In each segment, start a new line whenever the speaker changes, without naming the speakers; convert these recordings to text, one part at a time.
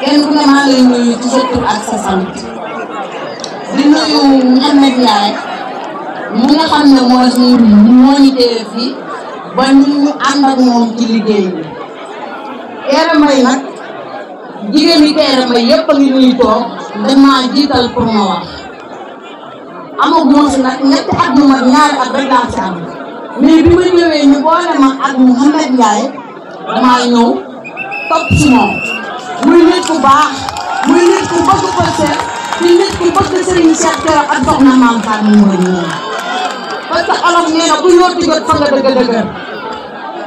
kenn ku ne maa ngi lay nuyu ci sa tur ak sa sant di nuyu Mouhamed Ndiaye mu nga xam ne moo ñu téye fii ba ñu ànd ak moom ci liggéey bi. Kéré Mbaye nag jigéen ñi Kéré Mbaye yëpp a ngi ñuy toog damaa jiital pour ma wax amaguma si nag ñetti at yu mat ñaari at rek laa si am mais bi ma ñëwee ñu boole ma ak Mouhamed Ndiaye damaa ñëw topp si moom muy nit ku baax muy nit ku bëgg Pastef di nit ku bëgg Serigne Cheikh Thioro ak soxna Mame Fatou mu ngi ñëw parce que olof nee na ku yóotu jot fa nga dëgg-dëgg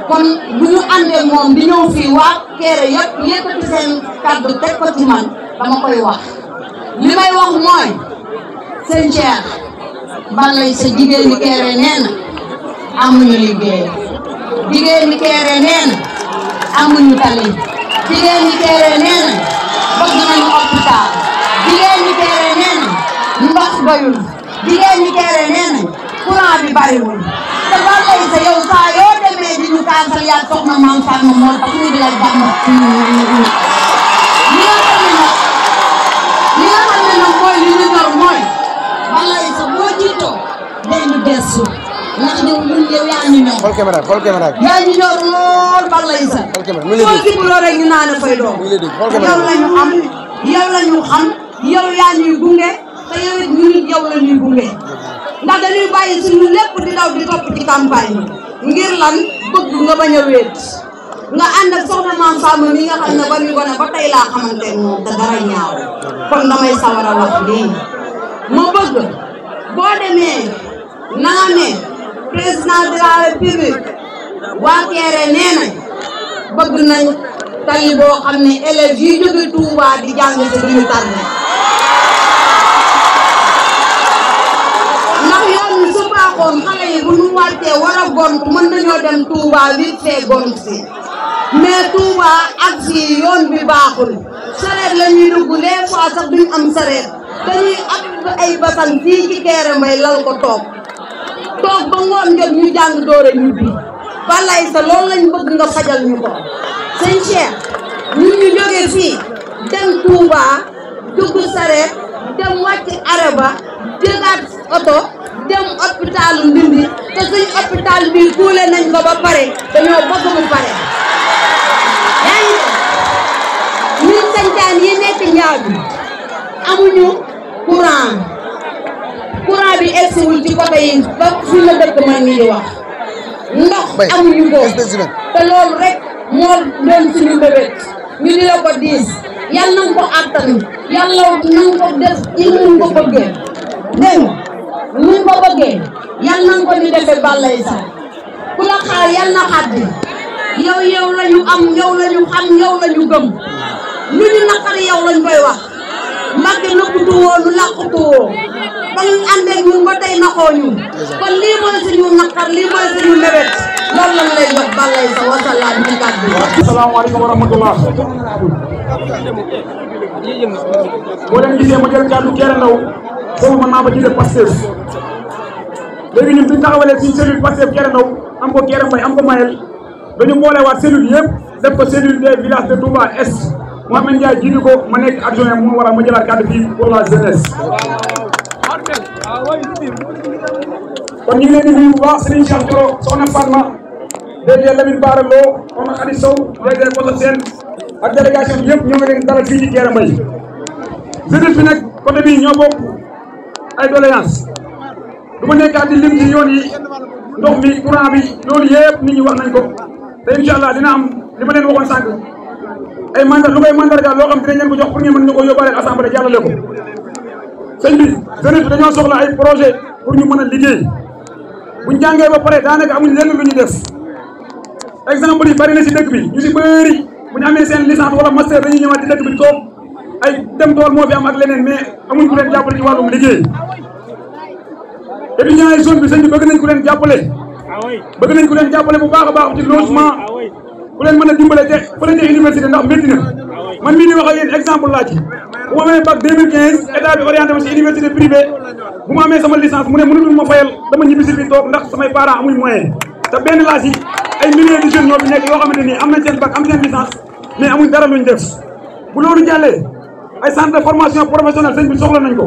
kon bu ñu àndee moom di ñëw fii waa Kéré yëpp yëkkati seen kàddu teg ko ci man dama koy wax li may wax mooy sëñ Cheikh balay sa jigéen ñi Kéré nee na amuñu liggéey jigéen ñi Kéré nee na amuñu tali jigéen ñi Kéré nee na bëgg nañu hôpital jigéen ñi Kéré nee na ndox doyul jigéen ñi Kéré nee na courant bi bariwul te balay sa yow saa yoo demee di ñu kaasal yaa soxna Mame Fatou moo tax ñu di la jàmbat ci li nga xam ne nag mooy li ñu ñor mooy balay sa boo jiitoo day ñu gestu ndax ñun yow yaa ñu ñor.
xool caméra
yaa ñu ñor lool balay sa. soo jubuloo rek ñu naan fay doom. yow la ñu am yow la ñu xam yow yaa ñuy gunge te yow it ñu nit yow la ñuy gunge ndax dañuy bàyyi suñu lépp di daw di topp ci campagne bi ngir lan bëgg nga bañ a wéet nga ànd ak soxna Mame Fatou mi nga xam ne ba ñu gone ba tey laa xamante ne moom te dara ñaaw kon damay sawar a wax lii ma bëgg boo demee na nga ne président de la république waa Kéré nee nañ bëgg nañ tali boo xam ne élèves yi jóge Touba di jàng si duñu tardé ndax yoon wi su baaxoon xale yi bu ñu wàccee war a gont mën nañoo dem Touba vite fait gont si mais Touba ak si yoon bi baaxul sareet la ñuy dugg des fois sax duñ am sareet dañuy am ay basan fii ci Kéré Mbaye lal ko toog ba ngoon jot ñu jàng doore ñibbi balay sa loolu lañ bëgg nga fajal ñu ko sëñ Cheikh ñun ñu jógee fii dem Touba dugg sareet dem wàcc araba jëgaat oto dem hôpitalu Ndindi te suñ hôpital bi kuule nañ ko ba pare dañoo bëgg mu pare yaa ngi ñun sañtaan yi nekk Njaabi amuñu courant bi egsiwul ci côté yi ba fi la dëkk man mii di wax ndox amuñu ko te loolu rek moo doon suñu bébét ñu di la ko diis yàlla nañ ko àttan yàlla nañ ko def ci nuñ ko bëggee dégg nuñ ko bëggee yàlla nañ ko ni defee balay sa ku la xaar yàlla na xaddi yow lañu am yow lañu xam yow lañu gëm lu ñu naqari yow lañ koy wax Mbàkke nëbbutu woo nu làqutu woo ba ñu àndee ñun ba tey naxoo ñu kon lii mooy suñu naqar lii mooy suñu mébét loolu lañ lay jox balay sa wasalaam ci kàddu bi.
asalaamaaleykum wa rahmatullah. boo leen gisee ma jël kàddu Kéré Ndaw foofu mën naa ba jiite Pastef léegi ñun suñ taxawalee suñ cellule Pastef Kéré Ndaw am ko Kéré Mbaye am ko Mayel dañu boolewaat cellule yëpp def ko cellule des villages de Touba Est Mouhamed Ndiaye jiitu ko ma nekk adjoint moo waral ma jëlaat kàddu fii pour la jeunesse. kon ñu ngi leen di nuyu bu baax Serigne Cheikh Thioro soxna Fatma DG Lamine Bara Lo soxna Khady Sow DG Koso Sène ak délégation bi yëpp ñoo ngi leen dalal fii ci Kéré Mbaye jeunesse bi nag côté bii ñoo bokk ay doléance du ma nekkaat di lim ci yoon yi ndox mi courant bi loolu yëpp nit ñi wax nañ ko te incha allah dina am li ma leen waxoon sànq ay lu koy mandargaal loo xam dinañ leen ko jox pour ngeen mën ñu ko yóbbaale assemblée jàllale ko sëñ bi jeunesse bi dañoo soxla ay projet pour ñu mën a liggéey buñ jàngee ba pare daanaka amuñ lenn lu ñu def exemple yi bari na si dëkk bi ñu si bëri bu ñu amee seen licence wala master dañuy ñëwaat ci dëkk bi toog ay dem tool moo fi am ak leneen mais amuñ ku leen jàppale ci wàllum liggéey étudiants yi zone bi sëñ bi bëgg nañ ku leen jàppale bu baax a baax ci logement ku leen mën a dimbale te fële ca université ndax métti na man mii di wax ak yéen exemple laa ci bu ma amee bac 2015 état bi orienté ma ci université privée bu ma amee sama licence mu ne mënutul ma fayal dama ñibbi si fi toog ndax samay parents amuñ moyen te benn laa ci ay milliers de jeunes ñoo fi nekk yoo xamante ni am nañ seen bac am seen licence mais amuñ dara luñ def bu loolu jàllee ay centre de formation professionnelle sëñ bi soxla nañ ko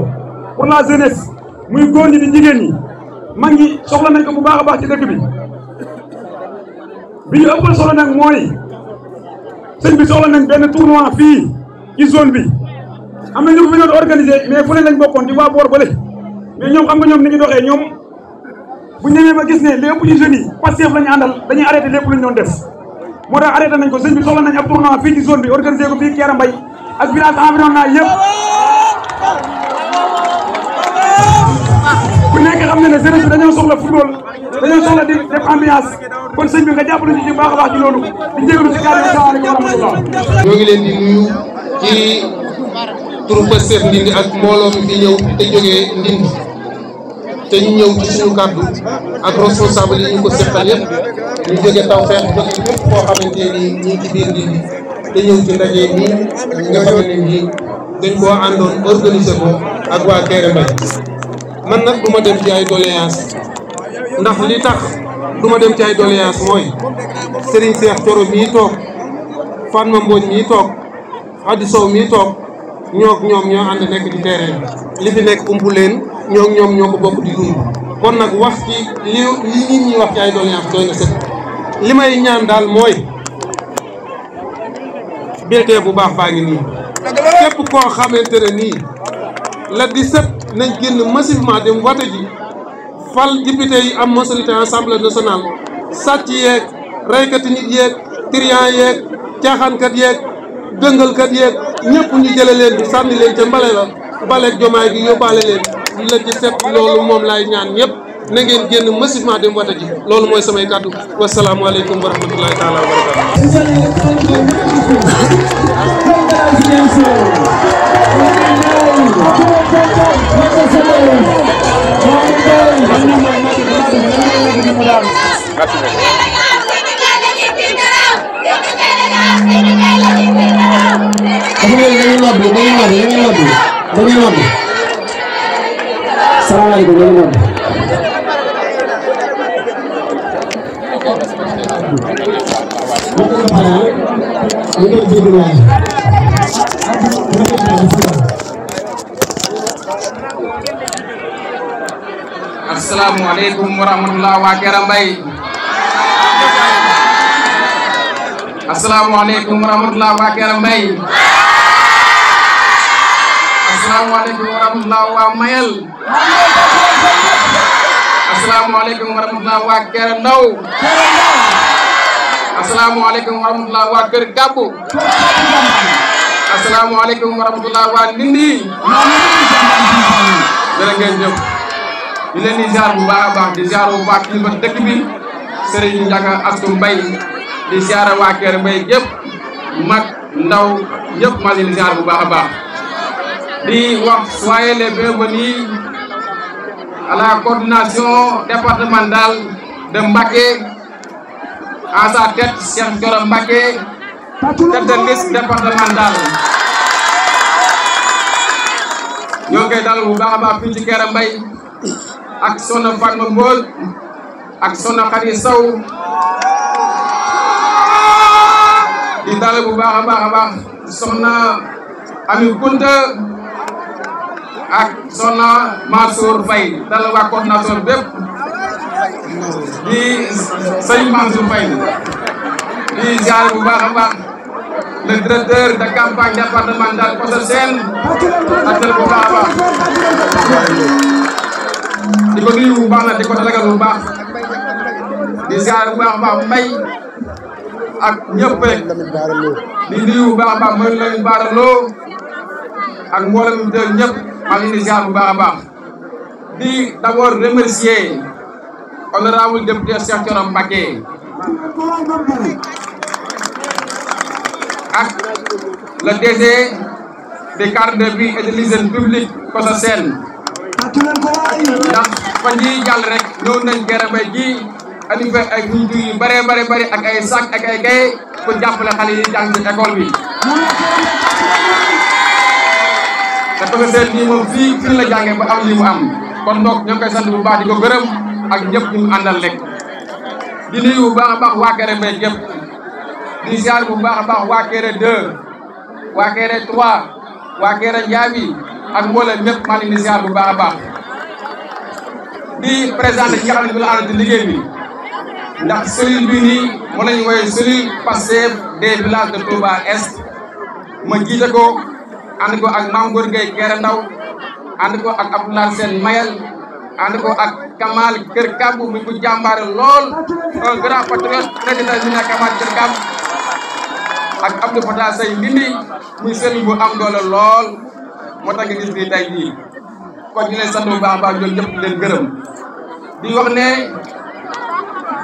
pour la jeunesse muy góor ñi di jigéen ñi mag ñi soxla nañ ko bu baax a baax ci dëkk bi ñu ëppal solo nag mooy sëñ bi soxla nañ benn tournoi fii ci zone bi am na ñu fi doon organiser mais fu ne lañ bokkoon di waa boor bële mais ñoom xam nga ñoom ni ñu doxee ñoom bu ñëwee ba gis ne les ëpp ci jeunes yi Pastef la ñu àndal dañuy arrêté lépp lu ñu doon def moo tax arrêté nañ ko sëñ bi soxla nañ ab tournoi fii ci zone bi organiser ko fii Kéré Mbaye ak village environnant yëpp ku nekk xam ne ne jeunesse bi dañoo soxla football dañoo soxla di def ambiance kon sëñ bi nga jàppale ñu ci baax a baax ci loolu di jégalu ci kàddu gi salaamaaleykum wa rahmatullah.
ñoo ngi leen di nuyu ci turu Pastef Ndindi ak mbooloo mi fi ñëw te jógee Ndindi te ñu ñëw ci suñu kàddu ak responsable yi ñu ko seqal yëpp ñu jóge Tawfekh jóge fépp koo xamante ni ñi ngi ci biir Ndindi te ñëw ci ndaje nii nga xam ne nii dañ koo àndoon organiser ko ak waa Kéré Mbaye man nag du ma dem ci ay doléance ndax li tax du ma dem ci ay doléance mooy Serigne Cheikh Thioro mii toog Fatma Mbodj mii toog Adi Sow mii toog ñoom ñoo ànd nekk ci terrain bi li fi nekk umpu leen ñoom ñoo ko bokk di dund kon nag wax ci li nit ñi wax ci ay doléance doy na sëkk li may ñaan daal mooy bulletin bu baax baa ngi nii képp koo xamante ne nii la 17 nañ génn massivement dem wate ji fal député yi am majorité assemblée nationale sàcc yeeg reykati nit yeeg trian yeeg caaxaankat yeeg dëngalkat yeeg ñëpp ñu jële leen bi sànni leen ca mbale la baleeg jomaay gi yóbbaale leen la 17 loolu moom laay ñaan ñëpp na ngeen génn massivement dem wate ji loolu mooy samay kàddu wasalaamualeykum wa rahmatullahi taala wa
Assalamualaikum warahmatullahi wabarakatuh. Assalamualaikum warahmatullahi wabarakatuh. Assalamualaikum warahmatullahi wabarakatuh. Assalamualaikum warahmatullahi wabarakatuh. Assalamualaikum warahmatullahi wabarakatuh. Assalamualaikum warahmatullahi wabarakatuh. Jërëjëf di leen di ziar bu baax a baax di ziar bu baax kilifa dëkk bi Serigne Ndiaga Astou Mbaye di ziar waa Kéré Mbaye yëpp mag ndaw yëpp maa leen di ziar bu baax a baax di wax soyez les bienvenus à la coordination départementale de Mbacké à sa tête Cheikh Thioro Mbacké tête de liste départementale ñoo ngi koy dalal bu baax a baax fii ci Kéré Mbaye ak Soxna Fatma Mbodj ak Soxna Khady Sow di dalal bu baax a baax Soxna Ami Kunta ak Soxna Mansour Faye dalal waa coordination bépp di Sëñ Mansour Faye di ziar bu baax a baax le directeur de campagne départementale Koso Sène ak bu baax a baax di ko nuyu bu baax na di ko dalagal bu baax di ziar bu baax a baax Mbaye ak ñëpp rek di nuyu bu baax a baax mooy Lamine Bara Lo ak mboolem mi dégg ñëpp maa ngi di ziar bu baax a baax di d'abord remercier honorable député Cheikh Thioro Mbacké ak le DG des cadres de vie et de l'hygiène publique Koso Sène ndax fan yii jàll rek ñëw nañ Kéré Mbaye gi andi fa ay buntu yu bare ak ay sac ak ay kay pour jàppale xale yi jàng ci école bi te Koso Sène nii moom fii la jàngee ba am li mu am kon donc ñoo koy sant bu baax di ko gërëm ak ñëpp ñu àndal rek di nuyu bu baax a baax waa Kéré Mbaye gépp di ziar bu baax a baax waa Kéré 2 waa Kéré 3 waa Kéré Njaabi ak mboolem ñëpp maa ngi leen di ziar bu baax a baax di présenté ñi nga xam ne ñu la ànd ci liggéey bi ndax cellule bi nii mën nañu woowee cellule Pastef des villages de Touba Est ma jiite ko ànd ko ak Mame Gor Gueye Kéré Ndaw ànd ko ak Abdoulaye Sène Mayel ànd ko ak Kamal Kër Kamb mi bu jàmbaare lool un grand patriote président bi nekk Kamal Kër Kamb ak Abdou Fatah Say Ndindi muy cellule bu am doole lool moo tax nga gis nii tey jii kon ñu leen sant bu baax a baax ñoom ñëpp leen gërëm di wax ne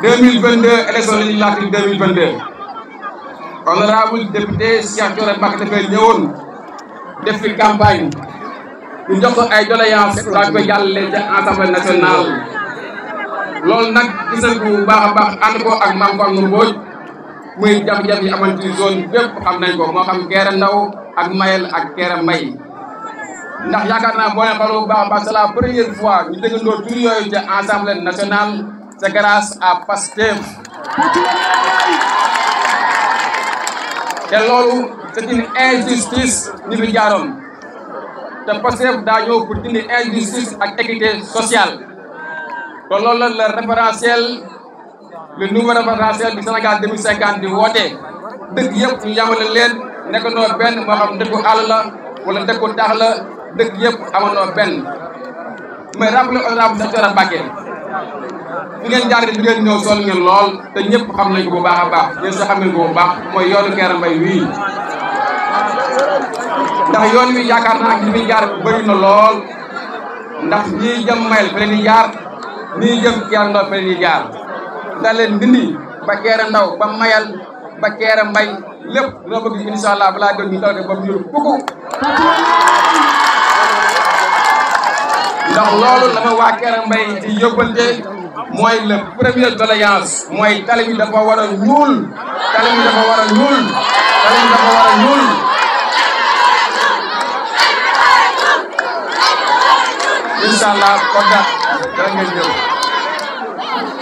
2022 élection législative 2022 honorable député Cheikh Thioro Mbacké dafay ñëwoon def fi campagne ñu jox ko ay doléance daa koy jàllale ca Assemblée nationale loolu nag gis nañ ko bu baax a baax ànd ko ak Mame Fallou Mbodj muy jafe-jafe yi amoon ci zone bépp xam nañ ko moo xam Kéré Ndaw ak Mayel ak Kéré Mbay ndax yaakaar naa boo leen xool bu baax a baax c'est la première fois ñu déggandoo tur yooyu ca Assemblée nationale c'est grâce à Pastef te loolu c'est une injustice ñu fi jaaroon te Pastef daa ñëw pour dindi injustice ak équité sociale te loolu la le référentiel le nouveau référentiel du Sénégal 2050 di woote dëkk yëpp ñu yamale leen nekkandoo benn moo xam dëkku àll la wala dëkku taax la dëkk yëpp amandoo benn mais rappelé honorable Cheikh Thioro Mbacké fi ngeen jaar di ngeen ñëw sol ngeen lool te ñëpp xam nañ ko bu baax a baax yéen sa xam nañ ko bu baax mooy yoonu Kéré Mbay wii ndax yoon wi yaakaar naa li muy jaar bëri na lool ndax ñii jëm Mayel fa leen di jaar ñii jëm Kéré Ndaw fa leen di jaar da leen dindi ba Kéré Ndaw ba Mayel ba Kéré Mbay lépp loo bëgg incha allah balaa doon ñu taw ba mu yóbbu kuku ndax loolu la ma waa Kéré Mbay di yóbbante mooy le premier doléance mooy tali bi dafa war a ñuul tali bi dafa war a ñuul tali bi dafa war a ñuul incha allah kon nag dara ngeen ñëw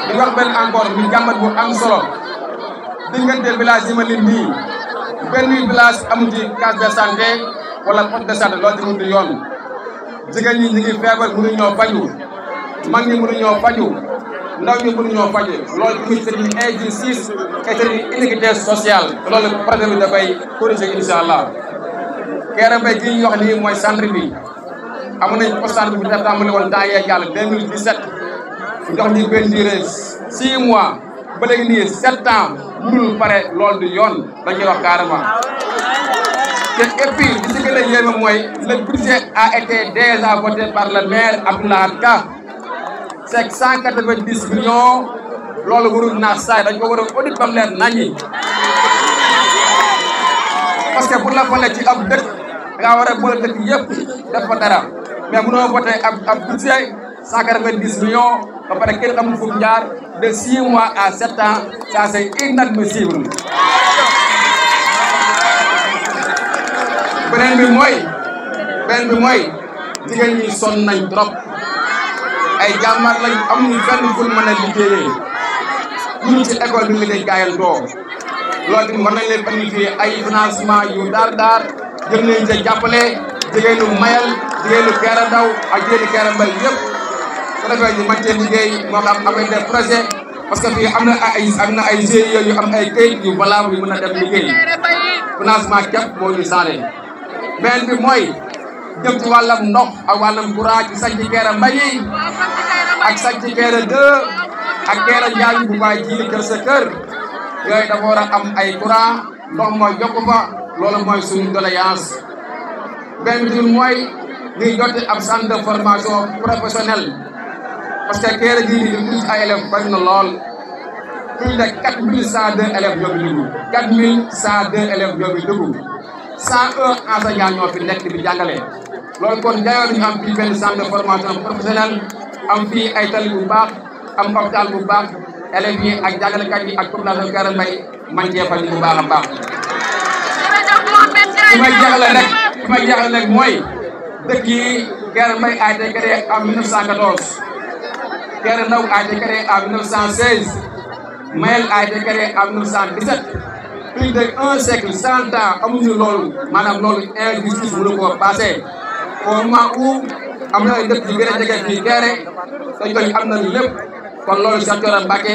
di wax benn encore ñu jàmbat bu am solo diggante village yi ma lim nii benn village amu ci case de santé wala poste de santé loolu tamit du yoon jigéen ñi ñu ngi feebar mënuñoo faju mag ñi mënuñoo faju ndaw ñi mënuñoo faju loolu tamit c'est une injustice et c'est une inéquité sociale loolu projet bi dafay corriger incha allah Kéré Mbay gi ñu wax nii mooy centre bi amoon nañ poste bi def tàmbali woon temps yee jàll 2017 jox ñu benn durée 6 mois ba léegi nii 7 ans mënul pare loolu du yoon dañuy wax carrément te et puis li ci gën a yéeme mooy le budget a été déjà voté par le maire Abdoulaye Ka c'est 190 millions loolu warul naax saay dañ ko war a audit ba mu leer naññi parce que pour la falee ci ab dëkk da ngaa war a boole dëkk yëpp def fa dara mais mënoo voté ab budget 190 millions ba pare kenn xamul fu mu jaar de 6 mois à 7 ans ça c'est inadmissible. beneen bi mooy jigéen ñi sonn nañ trop ay jàmbaar lañ amuñu fenn fu mën a liggéeyee ñu ci école bi liggéey gaayantoo loolu tamit war nañ leen planifier ay financement yu daar jëm nañ ca jàppale jigéenu Mayel jigéenu Kéré Ndaw ak jigéenu Kéré Mbay yëpp su defee ñu mën cee liggéey moo xam avec des projets parce que fii am na ay GIE yu am ay këyit yu valable yu mën a dem liggéey financement képp moo ñu saale beneen bi mooy jëm ci wàllam ndox ak wàllam courant ci sañ ci Kéré Mbay yi ak sañ ci Kéré 2 ak Kéré Njaañ bu bàyyi ji kër sa kër yooyu dafa war a am ay courant ndox mooy yokku fa loolu mooy suñu doléance benn bi mooy ñuy jotti ab centre de formation professionnelle parce que Kéré gii nii li ay élèves bari na lool plus de 4102 élèves ñoo fi dugg 4102 élèves ñoo fi dugg 101 enseignants ñoo fi nekk di jàngale loolu kon jayoon ñu am fii benn centre de formation professionnelle am fii ay tali bu baax am hôpital bu baax élèves yi ak jàngalekat yi ak population Kéré Mbay man cee faj bu baax a baax. fi may jeexale rek mooy dëkk yi Kéré Mbay a été créé en 1914 Kéré Ndaw a été créé en 1916 Mayel a été créé en 1917 plus de 1 siècle 100 ans amuñu loolu maanaam loolu injustice mënu ko passé au moment où am na ay dëkk yu gën a jege fii Kéré te ñooñu am nañu lépp kon loolu Cheikh Thioro Mbacké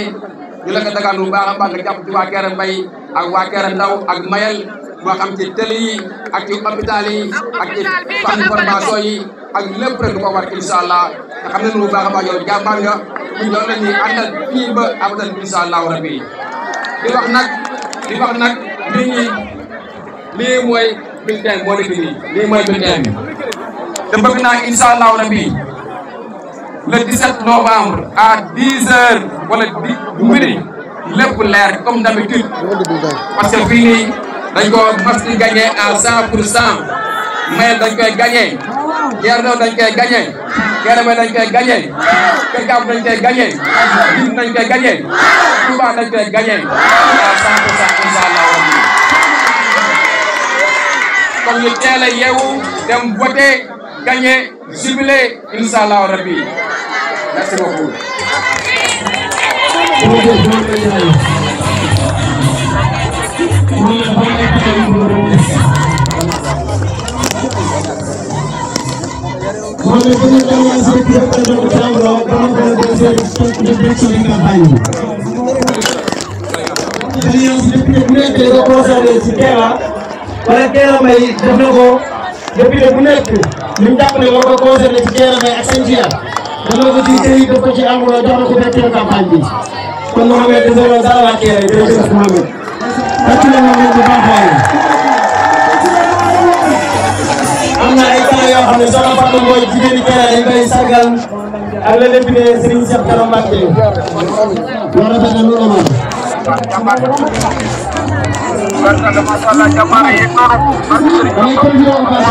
ñu la ko dagaan bu baax a baax nga jàpp ci waa Kéré Mbaye ak waa Kéré Ndaw ak Mayel moo xam ci télé yi ak ci hôpital yi ak ci fan formation yi ak lépp rek du ko war incha allah nga xam ne bu baax a baax yow jàmbaar nga ñu loolu la ñuy àndal fii ba abadan incha allahu rabbi di wax nag nit ñi lii mooy bulletin moo nekk nii lii mooy bulletin bi te bëgg naa incha allahu rabbi le 17 novembre à 10 heures wala midi lépp leer comme d'habitude parce que fii nii dañ ko mas di gagné à 100%. Mayel dañ koy gagné Thierno dañ koy gagné Kéré dañ koy gagné Kër Gab dañ koy gagné Diouf dañ koy gagné Touba dañ koy gagné à 100% incha allah rabbi comme ñu teel a yeewu dem voté gagné jubilé incha allah rabbi merci beaucoup.
wala Kéré Mbaye def na ko député bu nekk li mu jàpp ne war ko concerné ci Kéré Mbaye ak seen jiyaat def na ko ci këyit def ko ci amuloo jox na ko benn campagne bi kon Mohamed deseeroo dara waa Kéré jërëjëf Mohamed. tàcc na Mohamed bu baax waaye. am na ay cas yoo xam ne soxna Fatou Mboy jigéeni Kéré dañ koy sargal ak le député Serigne Cheikh Thioro Mbacké. loolu rafet na lu amal.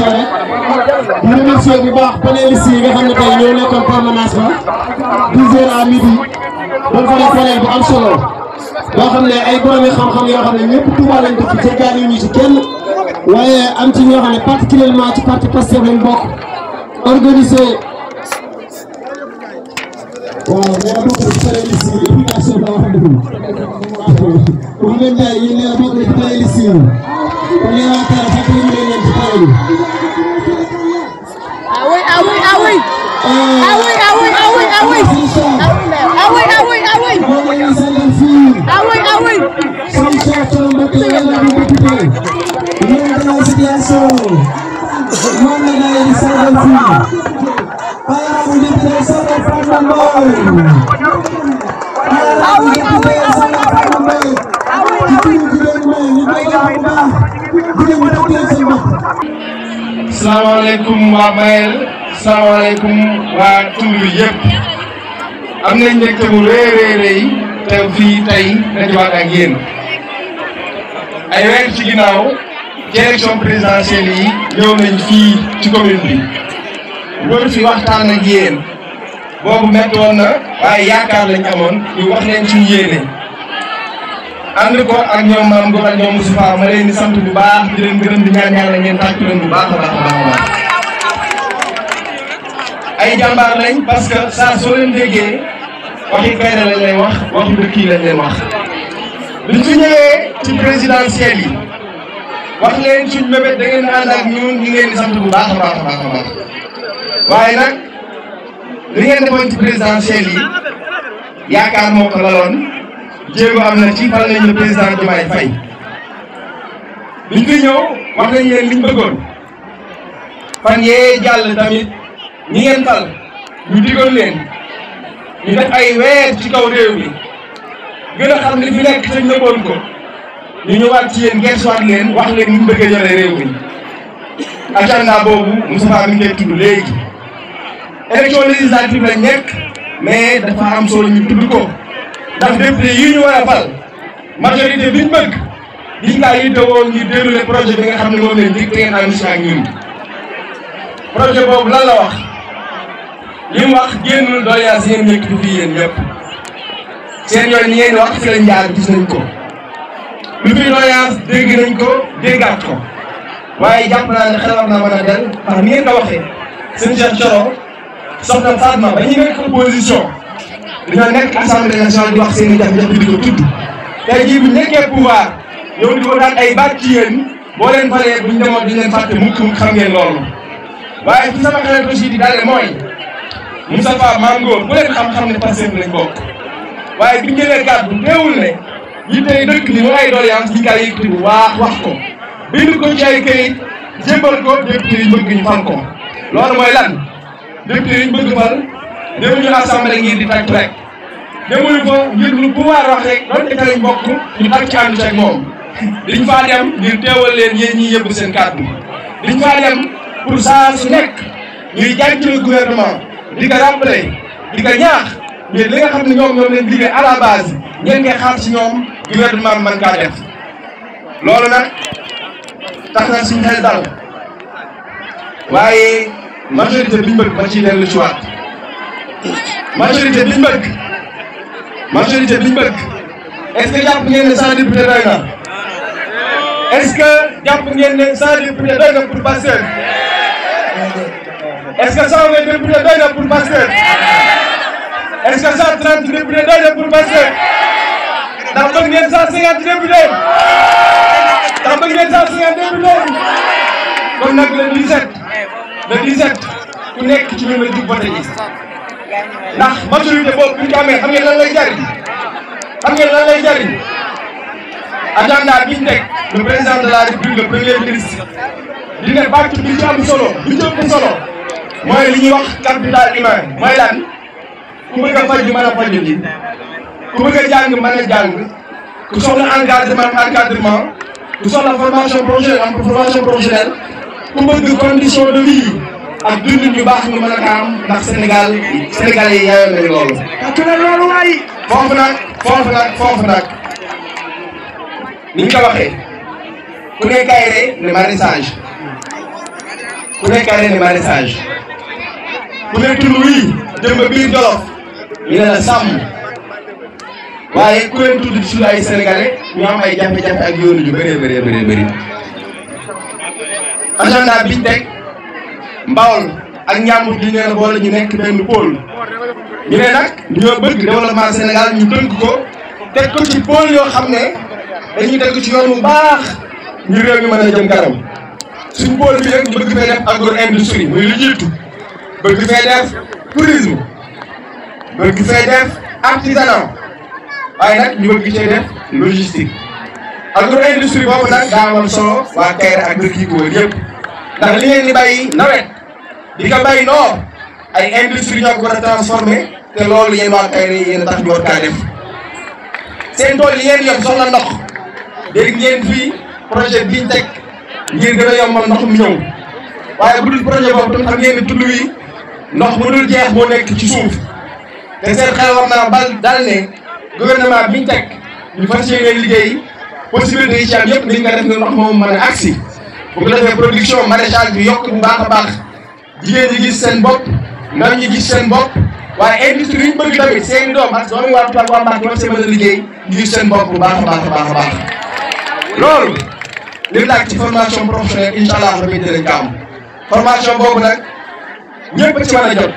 di remercier bu baax panélistes yi nga xam ne tey ñoo nekkoon permanence ba 10h à midi doon fa def panel bu am solo boo xam ne ay borom xam-xam yoo xam ne ñëpp Touba lañ ko fi jéggaani ñu ci kenn waaye am ci ñoo xam ne particulièrement ci parti Pastef lañ bokk organisé waaw nee na bokk ci panélistes yi éducation la wax dëgg wax ngeen jaay yéen nee na bokk ci panélistes yi kon yéen waa Kéré fekk ñu leen ci panel yi.
salaamaaleykum waa Mayel salaamaaleykum waa tund bi yëpp am nañ mbégte bu rëy te fii tey dajewaat ak yéen ay weer ci ginnaaw ci élection présidentielle yi ñëw nañ fii ci commune bi wër fi waxtaan ak yéen boobu métti woon na waaye yaakaar lañ amoon ñu wax leen suñu yéene ànd ko ak ñoom Mame Gor ak ñoom Moustapha ma leen di sant bu baax di leen gërëm di ñaan yàlla ngeen tàcc leen bu baax a baax a baax a baax ay jàmbaar lañ parce que saa soo leen déggee waxi Kéré lañ lay wax waxi dëkk yi lañ leen wax. biñ fi ñëwee ci présidentielle yi wax leen suñ mébét da ngeen ànd ak ñun ñu ngeen di sant bu baax a baax a baax a baax waaye nag li ngeen defoon ci présidentielle yi yaakaar moo ko laloon. jéego am na ci fal nañ le président Diomaye Faye biñ fi ñëw wax nañ leen liñ bëggoon fan yee jàll tamit ñi ngeen fal ñu digoon leen ñu def ay weer ci kaw réew mi gën a xam li fi nekk te nëbboon ko ñu ñëwaat ci yéen geesuwaat leen wax leen ni ñu bëgg a yore réew mi agenda boobu Moustapha mi ngi koy tudd léegi élection législative lañ nekk mais dafa am solo ñu tudd ko ndax député yi ñu war a fal majorité biñ bëgg diñ kaa yittewoo ñu déroulé projet bi nga xam ne moom leen dig te ngeen ànd si ak ñun projet boobu lan la wax li mu wax génnul doléance yéen ñëkk fi fii yéen ñëpp seen yoon ñi ngeen wax si lañ jaar gis nañ ko lu fi doléance dégg nañ ko déggaat ko waaye jàpp naa ne xel war naa mën a del ndax ni ngeen ko waxee seen Cheikh Thioro soxna Fatma ba ñu nekk opposition dañoo nekk assemblée nationale di wax seen i jafe-jafe di ko tudd tey jii bu nekkee pouvoir ñëw di ko daan ay baat ci yéen boo leen falee buñ demoon di leen fàtte mukk xam ngeen loolu waaye fi sama xel aussi di dalle mooy Moustapha Mame Ngor bu leen xam-xam ne Pastef lañ bokk waaye biñ jëlee kàddu teewul ne yi tey dëkk ni mu ay doléance ñi kaa yëkkati bu wax ko bind ko ci ay këyit jébbal ko député yi bëgg ñu fal ko loolu mooy lan député yi bëgg fal demuñu assemblée ngir di tàcc rek demuñu ko ngir lu pouvoir wax rek doon te lañ bokk ñu tàcc ci ànd ak moom diñ faa dem ngir teewal leen yéen ñi yëbb seen kàddu diñ faa dem pour saa su nekk ñuy jànc le gouvernement di ko rappeler di ko ñaax ngir li nga xam ne ñoom leen liggéey à la base ngeen koy xaar ci ñoom gouvernement man kaa def loolu nag tax na suñu xel dal waaye majorité biñ bëgg ba ci dellu ci waat majorité biñ bëgg est-ce que jàpp ngeen ne 100 députés doy na est-ce que jàpp ngeen ne 100 députés doy na pour Pastef est-ce que 120 députés doy na pour Pastef est-ce que 130 députés doy na pour Pastef ndax bëgg ngeen 150 députés ndax bëgg ngeen 150 députés kon nag le 17 ku nekk ci ñun la jug voté ji ndax majorité boobu bu ñu ko amee xam ngeen lan lay jariñ agenda bi ñu teg le président de la République le premier ministre di ne bàcc bi ci am solo bi ci ëpp solo mooy li ñuy wax capital humain mooy lan ku bëgg a faj mën a faj ji ku bëgg a jàng mën a jàng ku soxla encadrement ku soxla formation professionnelle ku bëgg condition de vie ak dundin yu baax ñu mën a am ndax Sénégalais yi yaayoon nañu loolu. loolu waay. foofu nag ni ñu ko waxee ku ne Kairé ne maraîchage ku ne tund wii jëm ba biir Jolof ñu ne la sàmm waaye ku leen tudd ci ay Sénégalais ñu am ay jafe-jafe ak yoonu ju bëree. agenda biñ teg Mbawol ak Njàmbur gi nee na boole ñu nekk benn pôle ñu ne nag ñoo bëgg développement Sénégal ñu tënk ko teg ko ci pôle yoo xam ne dañuy teg ci yoon bu baax ñu réew mi mën a jëm kanam suñ pôle bi rek ñu bëgg fee def agro industrie muy lu jiitu bëgg fee def tourisme bëgg fee def artisanat waaye nag ñu bëgg cee def logistique agro industrie boobu nag daa amoon solo waa Kairé ak dëkk yi ko wër yëpp ndax li ngeen di bay nawet di ko bay noor ay industrie ñoo ko war a transformé te loolu yéen waa Kairé yéen a tax ñu war kaa def seen tool yi ngeen yor soxla ndox dégg ngeen fii projet biñ teg ngir gën a yombal ndox mi ñëw waaye bu dul projet boobu tam xam ngeen ne tund wi ndox mu dul jeex moo nekk ci suuf te seen xel war naa dal ne gouvernement biñ teg ñu fas yéene liggéey possibilité yi ci am yëpp dañ ko def ne ndox moom mën a agsi bu ko defee production maraîchage bi yokk bu baax a baax jigéen ñi gis seen bopp ndaw ñi gis seen bopp waaye industrie yi ñu bëgg tamit seen doom ak doomi waa Touba waa Mbacké war see mën a liggéey ñu gis seen bopp bu baax a baax loolu li laaj ci formation professionnelle incha allah rabi dinañ ko am formation boobu nag ñëpp ci mën a jot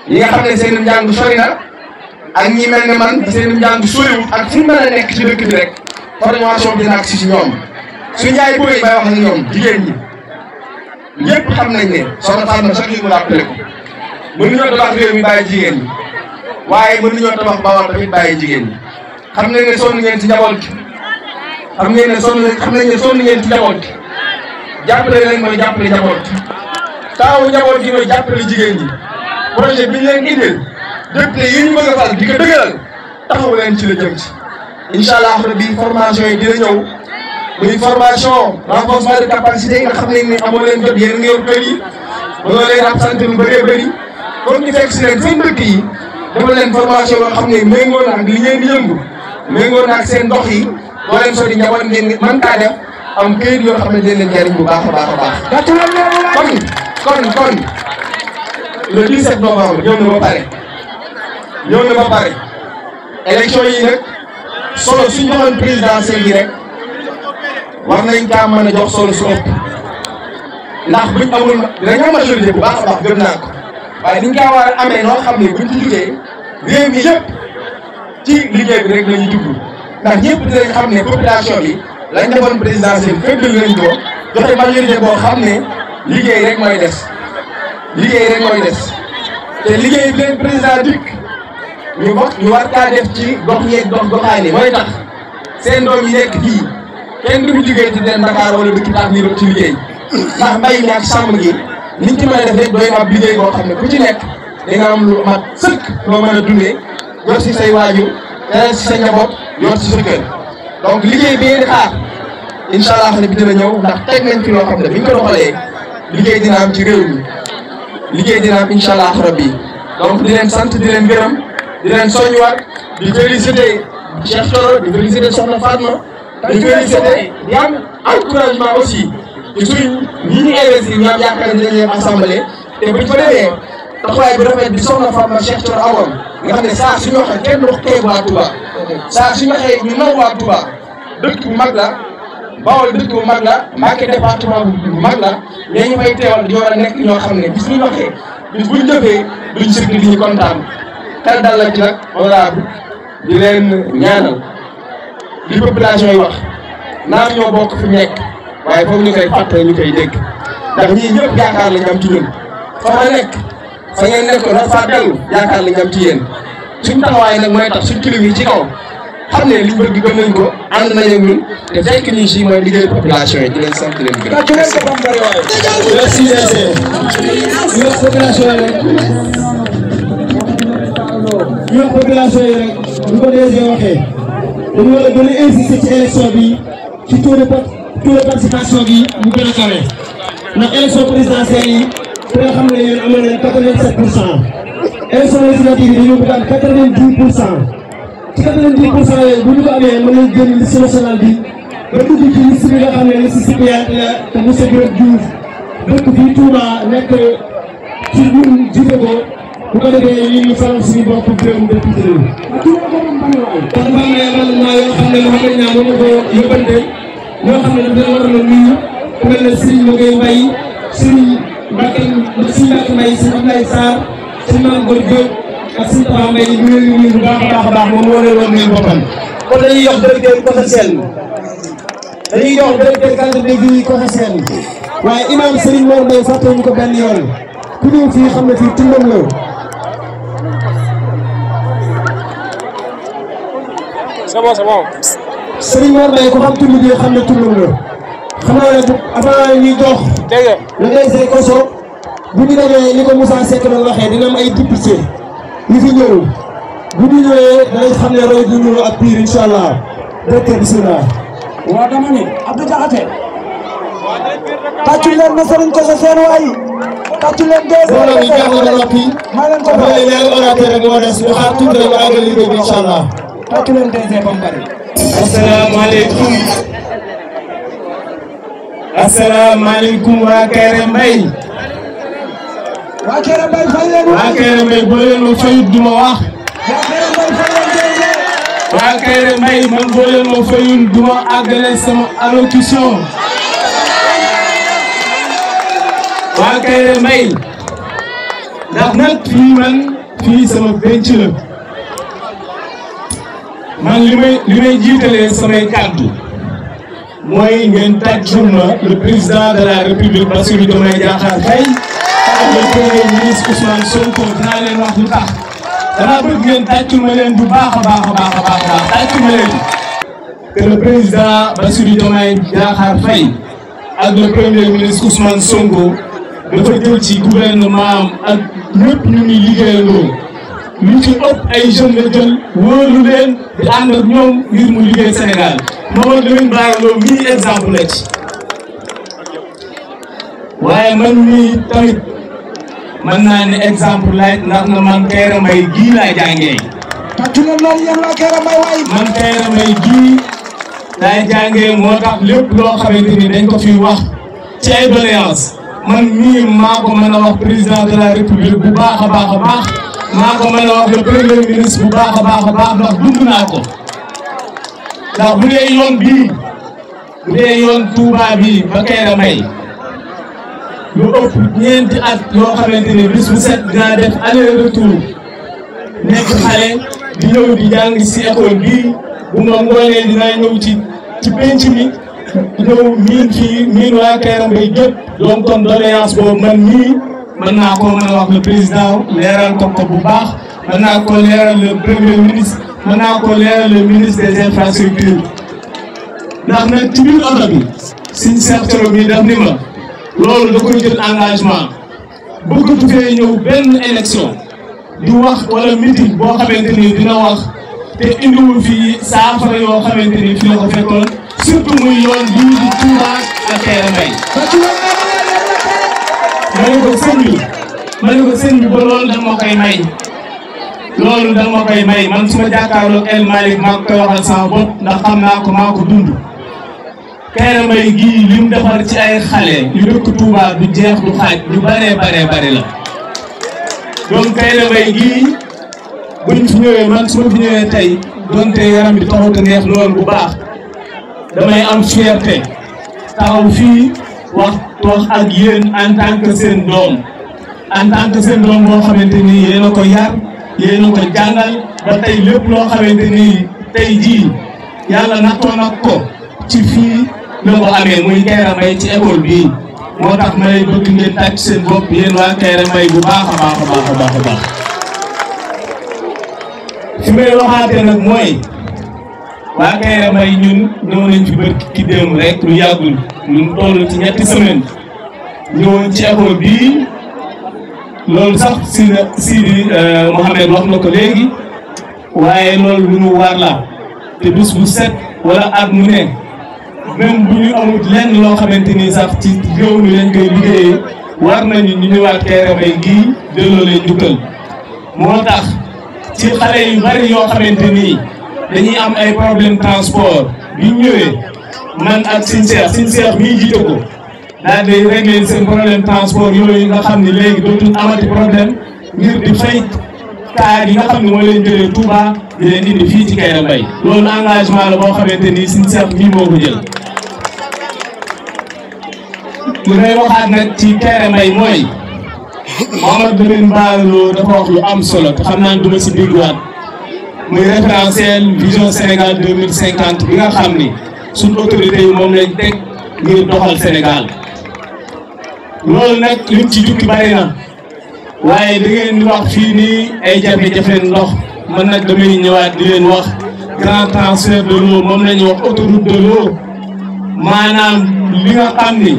ñi nga xam ne seen njàng sori na ak ñi mel ne man seen njàng soriwul ak fu ñu mën a nekk ci dëkk bi rek formation bi dina agsi ci ñoom su Ndiaye booy bay wax ak ñoom jigéen ñi ñëpp xam nañ ne soxna Fatma chaque jour mu rappelé ko mënuñoo tabax réew mi bàyyi jigéen ñi waaye mënuñoo tabax Bawol tamit bàyyi jigéen ñi xam nañ ne sonn ngeen ci njaboot gi xam nañ ne sonn ngeen ci njaboot gi jàppale leen mooy jàppale njaboot taawu njaboot gi mooy jàppale jigéen ñi projet bi ñu leen indil député yi ñu bëgg a fal di ko dëgëral taxawu leen ci la jëm ci incha allah rabbi formation yi dina ñëw muy formation renforcement de capacité nga xam ne amoo leen jot yéen nga yor kër yi mënoo leen absenté lu bëree bëri kon ñu fekk si leen seen dëkk yi defal leen formation yoo xam ne méngoo na ak li ngeen di yëngu méngoo na ak seen ndox yi boo leen sori njaboot ngeen mën kaa def am këyit yoo xam ne dina leen jariñ bu baax a baax. kon le 17 novembre ñëw na ba pare élection yi nag solo suñu joxoon présidentielle yi rek war nañ kaa mën a jox solo su ëpp ndax buñ amul dinañ am majorité bu baax a baax gëm naa ko waaye dañ kaa war a amee noo xam ne buñ ci jugee réew mi yëpp ci liggéey bi rek la ñuy dugg ndax ñëpp dinañ xam ne population bi lañ defoon présidentielle féddal nañ ko joxe majorité boo xam ne liggéey rek mooy des te liggéey bi leen président dikk ñu war kaa def ci gox yeeg goxaan yi mooy tax seen doom yi nekk fii kenn du fi liggéey ci den Dakar wala dëkk tax ni ci liggéey ndax mbay mi ak sàmm gi niñ ci mën a def rek doy na ab liggéey boo xam ne ku ci nekk di nga am lu mat sëkk loo mën a dundee yor si say waajur teral si sa njaboot yor si sa kër donc liggéey bi ngeen di xaar incha allah ne bi dina ñëw ndax teg nañ fi loo xam ne biñ ko doxalee liggéey dina am ci réew mi liggéey dina am incha allah rabbi donc di leen sant di leen gërëm di leen soññiwaat di féliciter Cheikh Thioro di féliciter Soxna Fatma di féliciter di am encouragement aussi ci suñ ñi ñu investir ñu am yaakaar ne dinañ leen assemblée te buñ fa demee taxawaay bi rafet bi Soxna Fatma Cheikh Thioro amoon nga xam ne saa suñu waxee kenn du wax tey waa Touba saa suñu waxee ñu naw waa Touba dëkk bu mag la Bawol dëkk bu mag la Mbacké département bu mag la mais ñu fay teewal dañoo war a nekk ñoo xam ne bis bu ñu waxee bis bu ñu jëfee duñ sëgg di ñu kontaan xel dal la ci nag honorable di leen ñaanal li population yi wax naam ñoo bokk fi nekk waaye foog ñu koy fàttali ñu koy dégg ndax ñii ñëpp yaakaar lañ am ci ñun fa ma nekk fa ngeen nekk dafa faa dellu yaakaar lañ am ci yéen suñ taxawaay nag mooy tax suñ kilifa yi ci kaw xam ne liñ bëgg gëm nañ ko ànd nañ ak ñun te fekk ñu si mooy liggéey population yi di leen sant leen gërëm.
merci ñun population yi rek ñun population yi rek ñu ko DG waxee dañu war a gën a insister ci élection bi ci taux de participation bi mu gën a kawe ndax élection présidentielle yi ku nga xam ne yéen amoon nañ 87%. élection législative yi dañoo bëgg am 90%. ci 90% yooyu bu ñu ko amee mën nañ génn liste nationale bi ba dugg ci liste bi nga xam ne liste suppléante la te monsieur Birame Diouf dëkk fii Touba nekk ci ñun jiite ko bu ko defee ñu ngi faral suñu bopp Birame député yi. kon ba am na événement yoo xam ne Mouhamed Niang mën na ko yóbbante ñoo xam ne daf leen war a nuyu ku mel ne Serigne Mogueye Mbaye Serigne Mbacke Mbaye Serigne Abdoulaye Sarr Serigne Mame Gor Diop ak Serigne Tafa Mbaye ñu ngi leen di nuyu bu baax a baax moom moo leen war nuyu boppam. kon dañuy jox directeur commercial dañuy jox directeur cadre de vie commercial waaye imam Serigne Mor Mbaye fàtte ñu ko benn yoon ku ñëw fii xam ne fii tundam la.
c'est bon.
Serigne Mor Mbaye ku xam tund bi xam ne tundam la xam naa ne bu avant ñuy jox. dégg nga le DG Koso bu ñu demee ni ko Moussa Seck doon waxee dina am ay député yu fi ñëw bu ñu ñëwee danañ xam ne roy du ñëw ak biir incha allah directeur bisimilah.
waaw dama ni Abdou Diakhaté tàccu leen ma Serigne Koso seen waay tàccu leen DG
mbooloo mi jàng na noppi
maa leen ko
boole ñaari orateur rek moo des ñu xaar tuuti rek ñu àggal liggéey bi incha allah.
tàccu leen DG Bambara.
asalaamaaleykum waa Kéré Mbaye.
waa Kéré Mbaye fay leen
waa Kéré Mbaye boo leen ma fayut du ma wax. waa Kéré Mbaye man boo leen ma fayut du ma àggale sama allocution. waa Kéré Mbaye ndax nag fii sama penc la man li may jiitalee samay kàddu mooy ngeen tàccul ma le président de la république Bassirou Diomaye Diakhar Faye ak le premier ministre Ousmane Sonko dinaa leen wax lu tax dama bëgg ngeen tàccul ma leen bu baax a baax tàccul ma leen que le président Bassirou Diomaye Diakhar Faye ak le premier ministre Ousmane Sonko dafa jël ci gouvernement am ak ñëpp ñu ngi liggéeyandoo lu ci ëpp ay jeunes la jël wóolu leen di ànd ak ñoom ngir mu liggéey Sénégal Mamadou Lamine Bara Lo mii exemple la ci waaye man mii tamit mën naa ne exemple laaj ndax na man Kéré Mbaye gii laa jàngee. man Kéré Mbaye gii laa jàngee moo tax lépp loo xamante ni dañ ko fi wax ci ay doléance man mii maa ko mën a wax président de la république bu baax a baax maa ko mën a wax le premier ministre bu baax a baax ndax dund naa ko ndax bu dee yoon bii bu dee yoon Touba bii ba Kéré Mbaye lu ëpp ñeenti at yoo xamante ni bis bu set dinaa def aller retour nekk xale di ñëw di jàng si école bii
bu ma ngoonee dinaa ñëw ci penc mi ñëw miin waa Kaïré Mbaye gépp donc kon doléance boobu man mii mën naa koo mën a wax le président leeral ko bu baax mën naa koo leeral le premier ministre mën naa koo leeral le ministre des infrastructures ndax nag ci biir oto bi suñ secteur bi daf ni ma loolu da koy jël engagement bëggatu fee ñëw benn élection di wax wala meeting boo xamante ni dina wax te indiwul fii saafara yoo xamante ni fi la ko fekkoon surtout muy yoon bii di Touba ak Kaïré Mbaye ma ne ko sëñ bi ba loolu da ma koy may loolu da ma koy may man su ma jàkkaarloog El Malick maa koy waxal sama bopp ndax xam naa ko maa ko dund Kaïré Mbaye gii li mu defar ci ay xale yu dëkk Touba du jeex du xaaj du bare la donc Kaïré Mbaye gii buñ fi ñëwee man su ma fi ñëwee tey donte yaram bi taxaw te neex loolu bu baax damay am fierté taxaw fii wax ak yéen en tant que seen doom boo xamante ni yéen a ko yar yéen a ko jàngal ba tey lépp loo xamante ni tey jii yàlla nattoon ak ko ci fii la ko amee muy Kaïré Mbaye ci école bii moo tax may bëgg ngeen tàcc seen bopp yéen waa Kaïré Mbaye bu baax a baax fi may waxaatee nag mooy waa Kaïré Mbaye ñun ñëw nañ fi bërki ki démb rek lu yàggul lu toll ci 3 semaines ñëwoon ci école bii loolu sax Sidi Mohamed wax na ko léegi waaye loolu lu ñu war la te bis bu set wala at mu ne même bu ñu amul lenn loo xamante ni sax ci réew mi lañ koy liggéeyee war nañu ñu ñëwaat Kaïré Mbaye gii delloo leen njukkal moo tax ci xale yu bari yoo xamante ni dañuy am ay problème transport bi ñu ñëwee man ak Sëñ Cheikh mii jiite ko daal di régler seen problème transport yooyu nga xam ne léegi dootul amati problème ngir di fay kaar yi nga xam ne moo leen jëlee Touba di leen indi fii ci Kaïré Mbaye loolu engagement la boo xamante ni Sëñ Cheikh mii moo ko jël. li may waxaat nag ci Kaïré Mbaye mooy Mouhamadou Lamine Bara Lo dafa wax lu am solo te xam naa ne du ma si dégluwaat muy référentiel vision Sénégal 2050 bi nga xam ni suñu autorité yi moom lañ teg ngir doxal Sénégal loolu nag liñ ci jukki bari na waaye da ngeen di wax fii nii ay jafe-jafe ndox man nag damay ñëwaat di leen wax grand transfert de l'eau moom la ñuy wax autoroute de l'eau maanaam li nga xam ni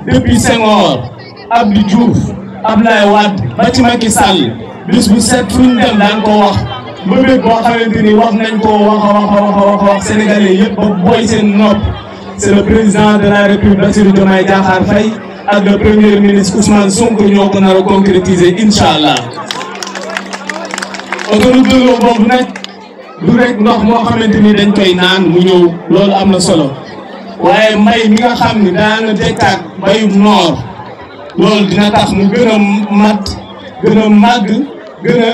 depuis Senghor Abdou Diouf Abdoulaye Wade ba ci Macky Sall bis bu set fu ñu dem daan ko wax mbëbët boo xamante ni wax nañ ko wax sénégalais yëpp ba booy seen nopp c'est le président de la République Bassirou Diomaye Diakhar Faye ak le premier ministre Ousmane Sonko ñoo ko nar a concrétiser incha allah. autoroute de l'eau boobu nag du rek ndox moo xamante ni dañ koy naan mu ñëw loolu am na solo waaye mbay mi nga xam ni daana dekkaat mbayum noor loolu dina tax mu gën a mat gën a màgg gën a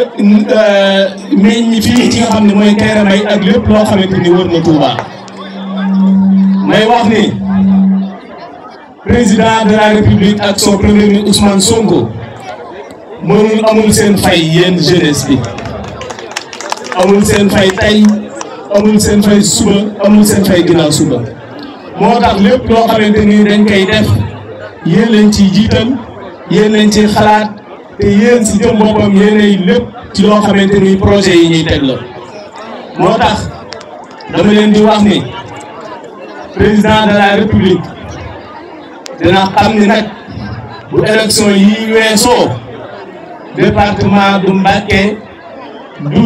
meññ fii ci nga xam ne mooy Kaïré Mbaye ak lépp loo xamante ni wër na Touba may wax ni président de la République ak son premier ministre Ousmane Sonko amul seen fay yéen jeunesse bi amul seen fay tey amul seen fay suba amul seen fay ginnaaw suba moo tax lépp loo xamante ni dañ koy def yéen lañ ciy jiital yéen lañ ciy xalaat te yéen si jëm boppam yéenay lépp ci loo xamante ni projet yi ñuy teg la moo tax dama leen di wax ni président de la République dina xam ni nag bu élection yi weesoo département du Mbacké du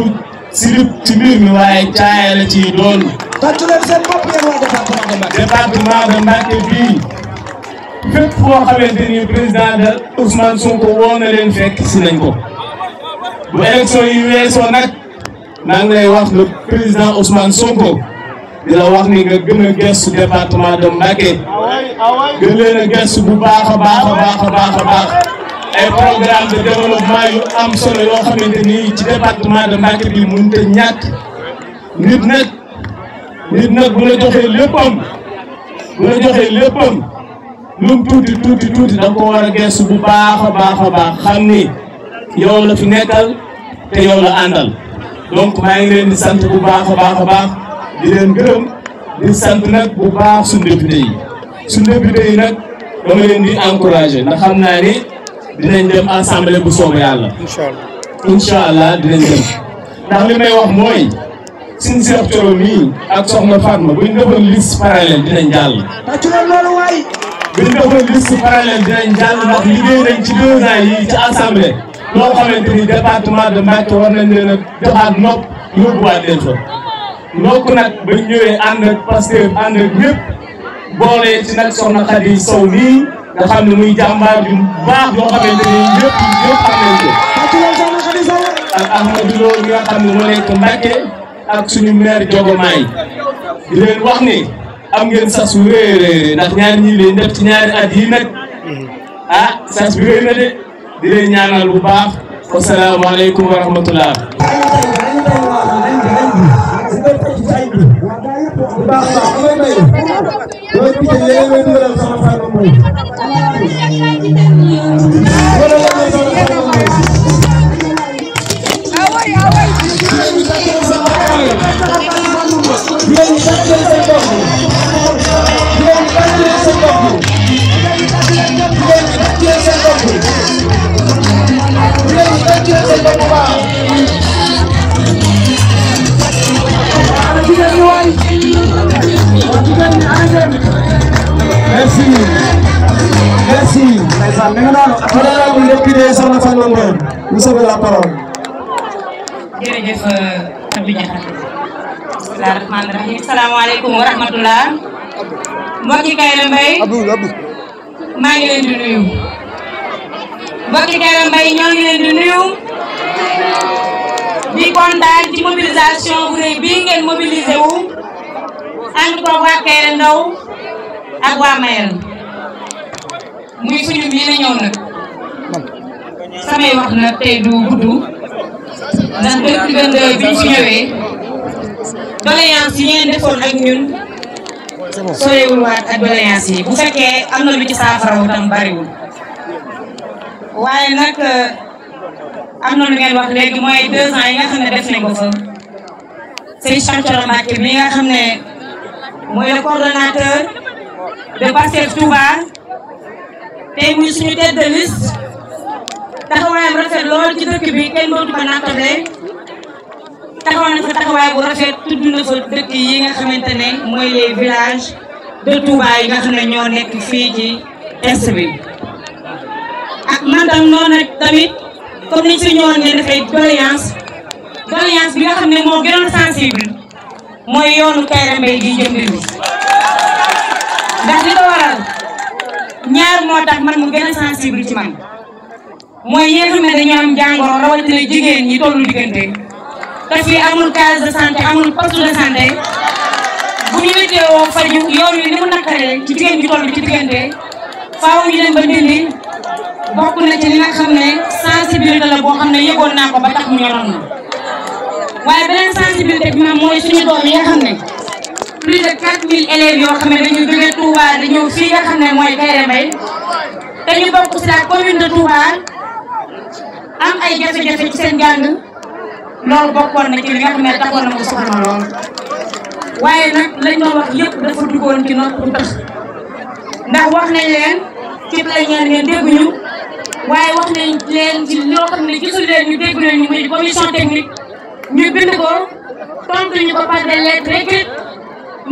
silib ci mbir mi waaye caaya la ciy doon. tàccu leen seen bopp yéen waa département de Mbacké. département de Mbacké bii fépp foo xamante ni président de Ousmane Sonko woo na leen fekk si nañ ko bu élection yi weesoo nag maa ngi lay wax le président Ousmane Sonko di la wax ni nga gën a gëstu département de Mbacké gën leen a gëstu bu baax a baax ay programme de développement yu am solo yoo xamante ni ci département de Mbacké bi mënut a ñàkk nit nag bu la joxee léppam lum tuuti da nga ko war a gëstu bu baax a baax xam ni yow la fi nekkal te yow la àndal donc maa ngi leen di sant bu baax a baax di leen gërëm di sant nag bu baax suñu député yi nag dama leen di encouragé ndax xam naa ni dinañ dem assemblée bu soobee yàlla. incha allah dinañ dem ndax li may wax mooy suñu Cheikh Thioro mii ak Soxna Fatma buñ defoon liste parallèle dinañ jàll. buñ defoon liste parallèle dinañ jàll ndax liggéey nañ ci 2 ans yi ci assemblée loo xamante ni département de Mbacké war nañ leen a joxaat nopp yóbbuwaat leen fa. ndokk nag bañ ñëwee ànd ak Pastef ànd ak ñëpp boole ci nag Soxna Khady Sow nii nga xam ne muy jàmbaar yu baax yoo xamante ni ñëpp xam nañ ko. ak Ahmadou Lo mi nga xam ne moo nekk Mbacké ak suñu maire Diogomaay di leen wax ni am ngeen sas wu rëy ndax ñaari ñii leen def ci ñaari at yi nag sas bi rëy na de di leen ñaanal bu baax wasalaamaaleykum wa rahmatullah.
Merci. Honorable député Soxna Fatma Ngom, vous avez la parole.
jërëjëf Abdou Diakhaté. bismillaahi rahmaani rahiim. salaamaaleykum wa rahmatullah. mbokki Kaïré Mbaye. maa ngi leen di nuyu. mbokki Kaïré Mbaye ñoo ngi leen di nuyu. di kontaan ci mobilisation bu rëy bii ngeen mobilisé wu. ànd ko waa Kaïré Ndaw ak waa Mayel. muy suñu bii la ñëw nag. samay wax nag tey du gudd. ndax depuis 22 bi ñu fi ñëwee doléance yi ngeen defoon ak ñun sorewul waat ak doléance yi bu fekkee am na lu ci saafarawu tam bariwul waaye nag am na lu ngeen wax léegi mooy 2 ans yi nga xam ne def nañ ko fa Serigne Cheikh Thioro Mbacké bi nga xam ne mooy le coordonnateur de Pastef Touba tey muy suñu tête de liste taxawaayam rafet lool ci dëkk bi kenn dootu ko nattable taxaw na fa taxawaay bu rafet tudd na fa dëkk yi nga xamante ne mooy les villages de Touba yi nga xam ne ñoo nekk fii ci est bi ak man tam noonu tamit comme niñ fi ñëwoon ngeen dafay doléance bi nga xam ne moo gënoon sensible mooy yoonu Kaïré Mbaye gi jëm bi ndax li ko waral ñaar moo tax man mu gën a sensible ci man mooy ñi nga xam ne dañoo am jàngoro rawatina jigéen ñi tollu diggante te fii amul case de santé amul poste de santé bu ñu wéteewoo faju yoon wi ni mu nakkaree ci jigéen ñi tollu ci diggante faaw ñu dem ba Ndindi bokk na ci li nga xam ne sensibilité la boo xam ne yëgoon naa ko ba tax mu ñoroon na waaye beneen sensibilité bi moom mooy suñu doom yi nga xam ne plus de 4000 élèves yoo xam ne dañuy jógee Touba di ñëw fii nga xam ne mooy Kaïré Mbaye te ñu bokk ci la commune de Touba am ay jafe-jafe ci seen jàng loolu bokkoon na ci li nga xam ne taxoon na mu soxla lool waaye nag lañ doon wax yëpp dafa duggoon ci nopp bu tax ndax wax nañ leen ci plénière ngeen dégguñu waaye wax nañ leen ci loo xam ne gisul leen ñu déggu leen ñu muy commission technique ñu bind ko tontu ñu ko par des lettres écrites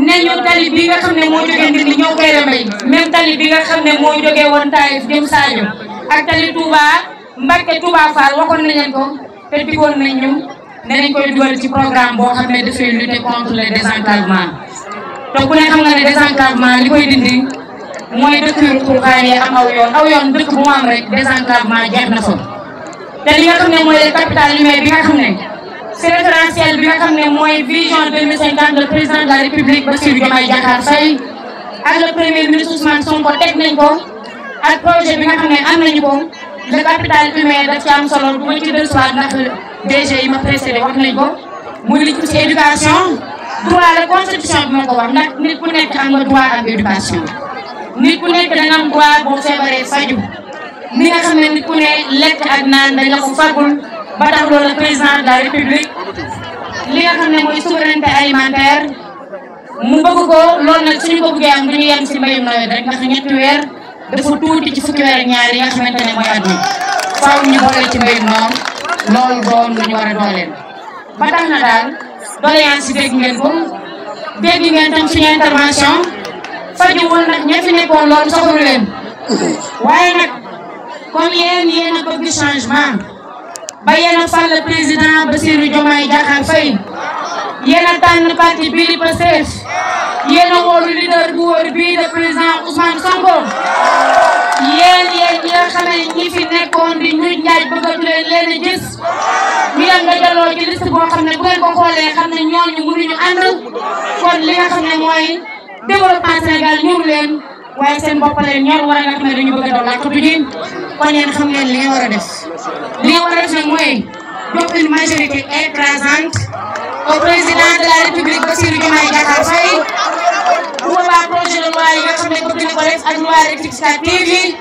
ne ñu tali bi nga xam ne moo jógee Ndindi ñëw Kaïré Mbaye même tali bi nga xam ne moo jógee woon Taïf jëm Sadio ak tali Touba Mbacké Touba Fall waxoon nañ leen ko te digoon nañ ñu ne nañ koy dugal ci programme boo xam ne dafay lutter contre le désenclavement te ku ne xam nga ne désenclavement li koy dindi mooy dëkk yu ruuxaan yi am aw yoon dëkk bu mu am rek désenclavement jeex na fa te li nga xam ne mooy les capitales humaines bi nga xam ne c'est référentiel bi nga xam ne mooy vision 2050 le président de la République Bassirou Diomaye Diakhar Faye ak le premier ministre Ousmane Sonko teg nañ ko ak projet bi nga xam ne am nañu ko le capital humain daf ci am solo du ma ci dellusiwaat ndax DG yi ma précédé wax nañ ko muy li ci éducation droit la constitution bi moo ko wax ndax nit ku nekk am nga droit am éducation nit ku nekk da nga am droit boo feebaree faju ni nga xam ne nit ku ne lekk ak naan dañ la ko fagul ba tax loolu président de la République li nga xam ne mooy souveraineté alimentaire mu bëgg ko loolu nag suñu ko bëggee am du ñu yem si mbayum nawet rek ndax ñetti weer dafa tuuti ci fukki weer ak ñaar yi nga xamante ne mooy at mi faaw ñu boole ci mbayum noonu loolu doon lu ñu war a dooleel ba tax na daal doléance yi dégg ngeen ko dégg ngeen tam suñu intervention fajuwul nag ña fi nekkoon loolu soxalu leen waaye nag comme yéen a bëgg changement ba yéen a fal le président Bassirou Diomaye Diakhar Faye yéen a tànn parti bii di Pastef yéen a wóolu leader bu wóor bii de président Ousmane Sonko yéen ñi nga xam ne ñi fi nekkoon di ñuy njaaj bëggatu leen a gis ñu dem nga jaloo ci liste boo xam ne bu ngeen ko xoolee xam ne ñooñu mënuñu ànd kon li nga xam ne mooy développement Sénégal ñor leen waaye seen bopp leen ñor war a nga xam ne dañu bëgg a daw làkkatu ji kon yéen xam ngeen li ngeen war a def li ngeen war a def nag mooy jox une majorité écrasante au président de la République Bassirou Diomaye Diakhar Faye bu boobaa projet de loi yi nga xam ne bëgg na ko def ak loi rectificative yi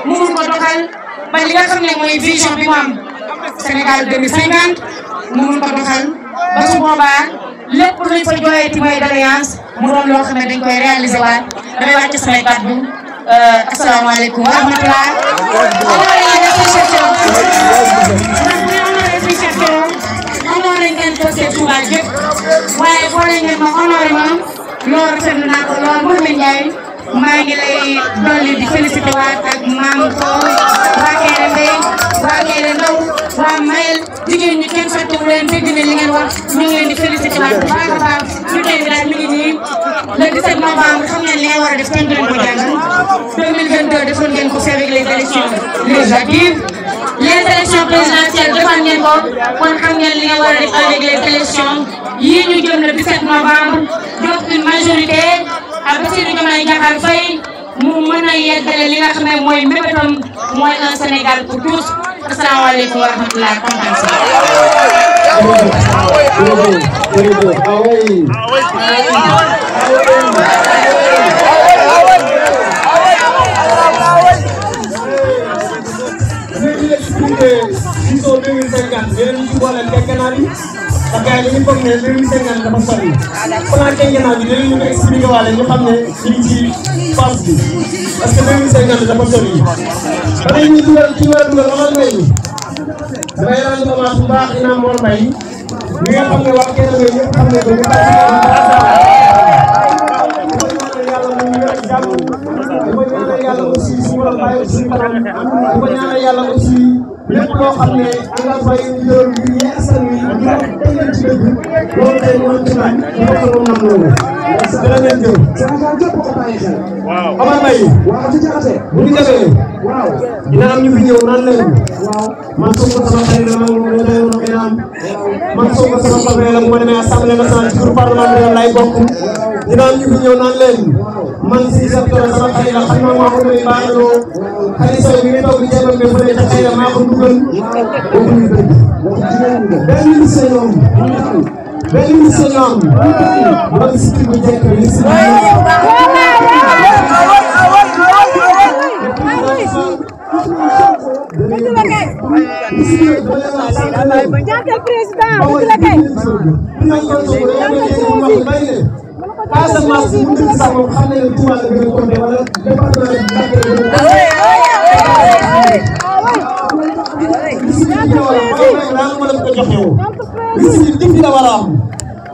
mu mun ko doxal ba li nga xam ne mooy vision bi mu am Sénégal 2050 mu mun ko doxal ba su boobaa lépp luñ fa jooyati mooy doléance mu doon loo xam ne dañ koy réaliser waat damay wàcc samay kàddu asalaamaaleykum wa rahmatulah. honoré ngeen ko seen Touba yëpp waaye boole ngeen ma honoré ma loolu rafetlu naa ko lool Mouhamed Ndiaye maa ngi lay dolli di félicité waat ak maam ko waa Kéré Mbaye waa Kéré Ndaw waa Mayel jigéen ñi kenn fàttewu leen dégg ne li ngeen wax ñu ngi leen di félicité waat bu baax a baax ñu tey bi daal mi ngi nii le 17 novembre xam ngeen li ngeen war a def kenn du leen ko jàngal 2022 defoon ngeen ko fi avec les élections législatives les élections présidentielles defoon ngeen ko kon xam ngeen li ngeen war a def avec les élections yii ñu jëm le 17 novembre jox une majorité à Bassirou Diomaye Diakhar Faye mu mën a yeggale li nga xam ne mooy mbébétam mooy un Sénégal pour tous asalaamaaleykum wa rahmatulah kontaan si.
vision 2050 yéen ñu ci boole quinquennat bi ak gars yi dañuy foog ne 2050 dafa sori plan quinquennat bi dinañu ko expliqué waale ñu xam ne ñu ngi ci phase bi parce que 2050 dafa sori ba léegi ñu dugal ci war a dugal amal mbay mi damay rendre hommage bu baax Imam Mor Mbaye mi nga xam ne waa kenn nga ñëpp xam ne ko ñu yàlla aussi suñu la bàyyi suñu kanam di ko ñaanal yàlla aussi lépp loo xam ne engagement yi ñu jëloon ngir ñi askan wi ñu teg leen ci dëgg loolu tey moo ci laaj ñu bokk moom nam loolu merci dana leen jëw Sénégal jëpp ko bàyyi xel Omar Mbaye waaw ci jaxate bu ñu demee waaw dina am ñu fi ñëw naan leen waaw man Sonko sama xarit la man Sonko sama frère la bu ma demee assemblée nationale ci groupe parlementaire lay bokk dina am ñu fi ñëw naan leen man si secteur sama xarit la xam naa maa ko may baaxaloo xarit Sow mi ngi toog di jéem a mbéy fële ca xëy na maa ko dugal waxuñu dëgg benn ministre ñoom benn ministre ñoom man si kii bu njëkk bi si Casamance bu njëkk sax moom xam nañ ne Touba la gën a compté wala département bi liste la war a am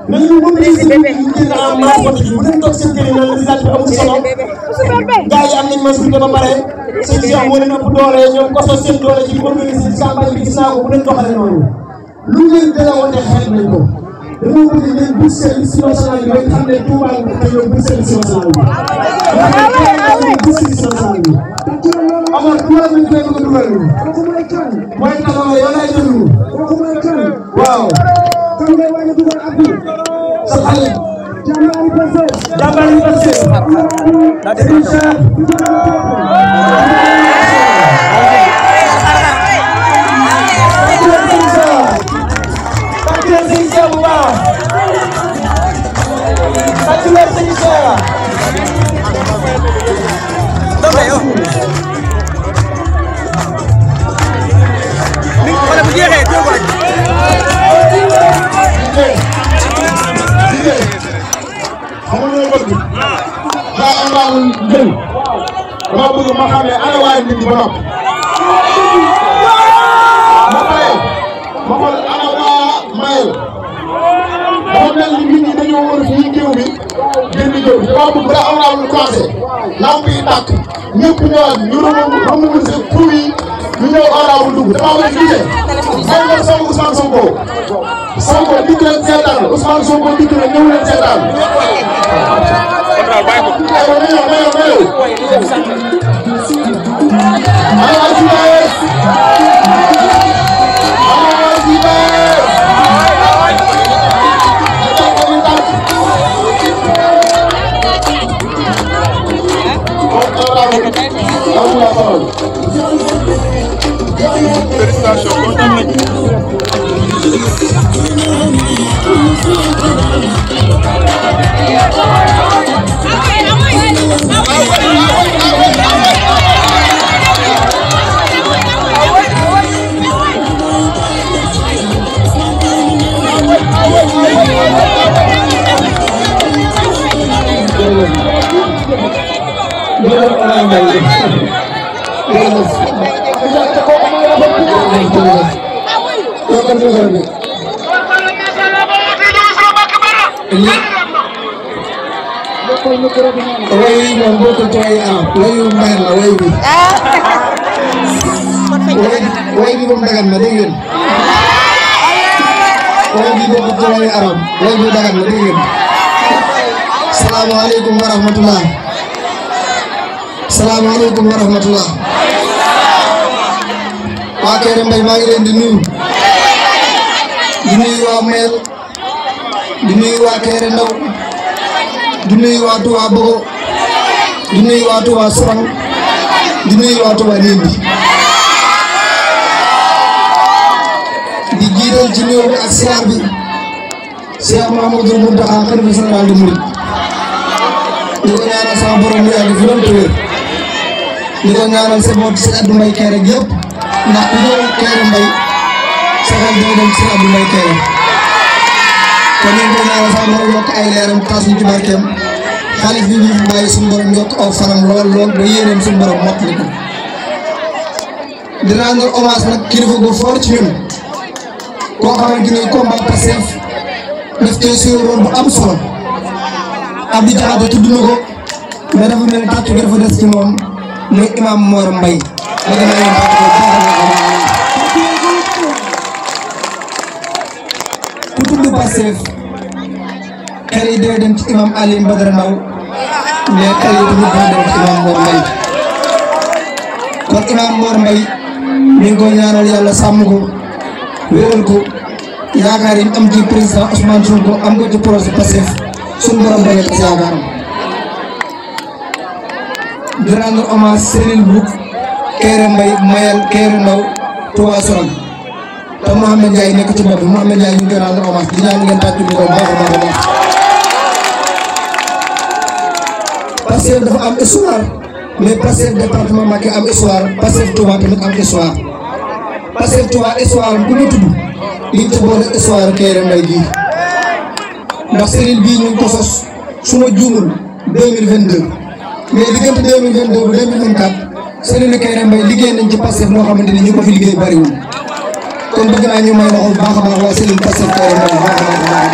nañu mobiliser ñu génn en masse vote ji bu leen toog seen kër yi naan législative bi amul solo gars yi am nañ majorité ba pare seen Cheikh moo leen ëpp doole ñoom koso seen doole ci organiser campagne bi gis naa ko bu leen doxalee noonu lu leen gën a wane xeet nañ ko dañoo bëgg ngeen bus seen liste nationale bi xam ne Touba nga ko yow bus seen liste nationale bi bus seen liste nationale bi Omar dugal nañ koy bëgg a dugal mooy taxaw yow lay déglu waaw kan ngay waaj a dugal Abdou sa xarit jàmbaari Pastef Serigne Cheikh ma xam ne ana waa nit ñi ba noppi ma pare ma xool ana waa Mayel dafa mel ni nit ñi dañoo war fii géew bi génn géew bi dama bëgg daa am naa lu commencé lamp yi tàkk ñëpp ñëwaat ñu remonté pour yi ñu ñëw oraawu dugg dama war a gisee may ma sama Ousmane Sonko Sonko dikk leen seetaan Ousmane Sonko dikk leen ñëw leen seetaan
way moom bokkul ci way arab wayu mbayar la way bi way bi moom dagan na dégg ngeen way bi bokkul ci way arab way bi dagan na dégg ngeen salaamaaleykum wa rahmatullah salaamaaleykum wa rahmatullah waa Kéré Mbaye maa ngi leen di nuyu waa Mayel di nuyu waa Kéré Ndaw di nuyu waa Touba Bogo di nuyu waa Touba Sourang di nuyu waa Touba Ndindi di jiital ci nuyoo bi ak siyaar bi Cheikh Mamadou Mountakha xalifa général des mourides di ko ñaanal sama borom mu yàgg fi doon tëwër di ko ñaanal sa bopp si Abdou Mbaye Kéré gi yëpp ndax ku ñëw Kéré Mbaye sa xel dina dem si Abdou Mbaye Kéré kon ñu ngi koy ñaanal sama borom yokk ay leeram taas ñu ci barkeem xalif bi ñu fi bàyyi suñu borom yokk aw faram lool ba yéeneen suñu borom mottali ko di rendre hommage nag kilifa gu fort ci ñun koo xamante ni combat Pastef daf cee suy rôle bu am solo Abdou Diakhaté tudd na ko mais dafa mel ni tàccu gi dafa des ci moom muy imam Mor Mbaye léegi nag yéen tàccu ko ku tudd Pastef xel yi day dem ci imam Alioune Badara Ndao mais xel yi tamit day dem ci imam Mor Mbaye kon imam Mor Mbaye mi ngi koy ñaanal yàlla sàmm ko wéral ko yaakaar yi am ci président Ousmane Sonko am ko ci projet Pastef suñu borom bañ a tas yaakaaram di rendre hommage Serigne Bouk Kéré Mbaye Mayel Kéré Ndaw Touba Sourang te Mouhamed Ndiaye nekk ci bopp bi Mouhamed Ndiaye ñu ngi koy rendre hommage di ñaan ngeen tàccu bi ko baax a baax a baax Pastef dafa am histoire mais Pastef département Mbacké am histoire Pastef Touba tamit am histoire Pastef Touba histoire am ku ñu tudd liñ ci boole histoire Kéré Mbaye gii ndax Serigne bii ñu ngi ko sos su ma juumul 2022 mais diggante 2022 ba 2024 Serigne Kéré Mbaye liggéey nañ ci Pastef loo xamante ni ñu ko fi liggéey bariwul kon bëgg naa ñu may loxo bu baax a baax waa Serigne Pastef Kéré Mbaye baax a baax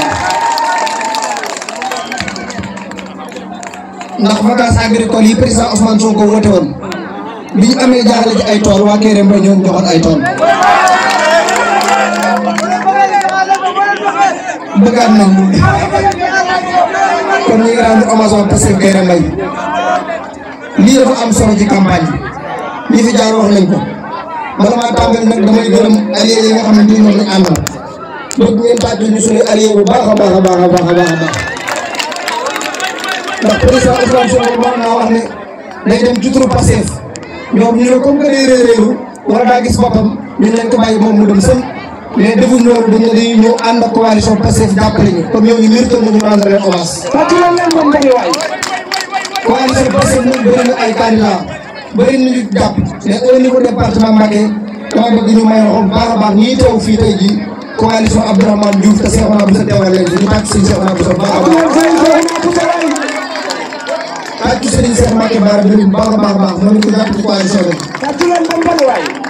ndax vacances agricoles yi président Ousmane Sonko woote woon bi ñu amee jaaxle ci ay tool waa Kéré Mbaye ñoo joxoon ay tool bëggaat nañ kon ñu ngi rendre hommage waa Pastef Kéré Mbaye lii dafa am solo ci campagne bi ñi fi jaar wax nañ ko bala maa tàmbali nag damay gërëm alliés yi nga xamante ni ñoom lañ àndal bëgg ngeen tàccu ñu suñu allié bu baax a baax a baax a baax a baax a baax ndax président Ousmane Sonko mën naa wax ne day dem ci turu Pastef ñoom ñu ne comme que day réeréeru wala daa gis boppam ñu leen ko bàyyi moom mu dem sën mais defuñ loolu dañu dañuy ñëw ànd ak coalition Pastef jàppale ñu comme ñoo ñu mérité nañu rendre leen hommage. coalition Pastef nag bëri na ay candidats bëri nañu jàpp mais au niveau département Mbacké dama bëgg ñu may loxo bu baax a baax ñii teew fii tey jii coalition Abdourahmane Diouf te Cheikhouna Bousso teewal leen ñu tàcc si Cheikhouna Bousso baax a baax. ak Serigne Cheikh Mbacké Bara Dolly bu baax a baax moom it ku jàpp ci coalition bi.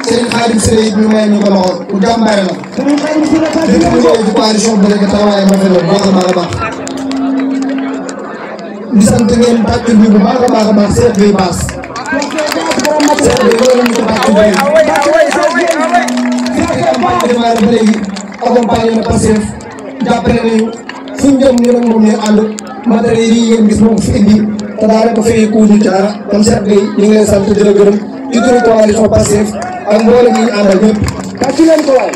Serigne Khadim Siré it ñu may ñu ko loxo ku jàmbaare la. dëkk bu ñëwee ci coalition bi rek taxawaayam rafet na bu baax a baax. di sant ngeen tàccul bi bu baax a baax Cheikh Gueye Bass. Cheikh Gueye loolu ñu ko tàccul bi. campagne démarré ba léegi accompagné na Pastef jàppale nañu fu ñu jëm ñu nag moom ñu ànd matériel yi ngeen gis moom fi indi te daanaka fay ku ñu ci dara kon Cheikh Gueye ñu ngi lay sant di la gërëm ci turu coalition Pastef ak mboolem ñi ñu àndal ñëpp ci leen ko waay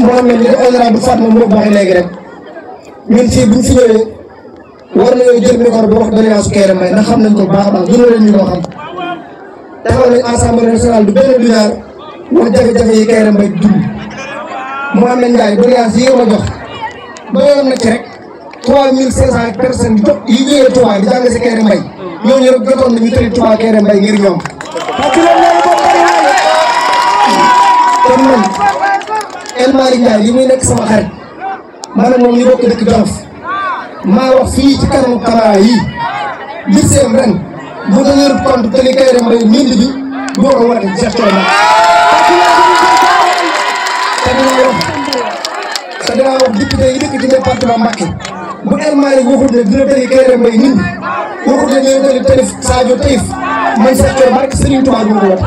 moo mel ni honorable Fatma moo waxee léegi rek ñun fii buñ fi ñëwee war nañoo jël micro bi wax doléance su Kairé Mbaye ndax xam nañ ko bu baax a baax gënoo leen ñu loo xam taxaw nañ assemblée nationale du benn du ñaar wax jafe-jafe yi Kairé Mbaye dund Mohamed Ndiaye doléance yi nga ma jox doyoon na ci rek 3500 personnes yi jógee Touba di jàng si Kairé Mbaye ñooñu rek jotoon nañu tëri Touba Kairé Mbaye ngir ñoom kon man El Malick Ndiaye li muy nekk sama xarit man ak moom ñu bokk dëkk Jolof maa wax fii ci kanamu caméra yi lycéem ren bu tenir compte que ni Kairé Mbaye mindi bi du ma ko wane Cheikh Thioro te dinaa wax député yi dëkk ci département Mbacké bu El Malick waxut ne dina tëri Kairé Mbaye mindi waxut ne dina tëri Taïf Sadio Taïf man Cheikh Thioro barke Serigne Touba du ma ko wax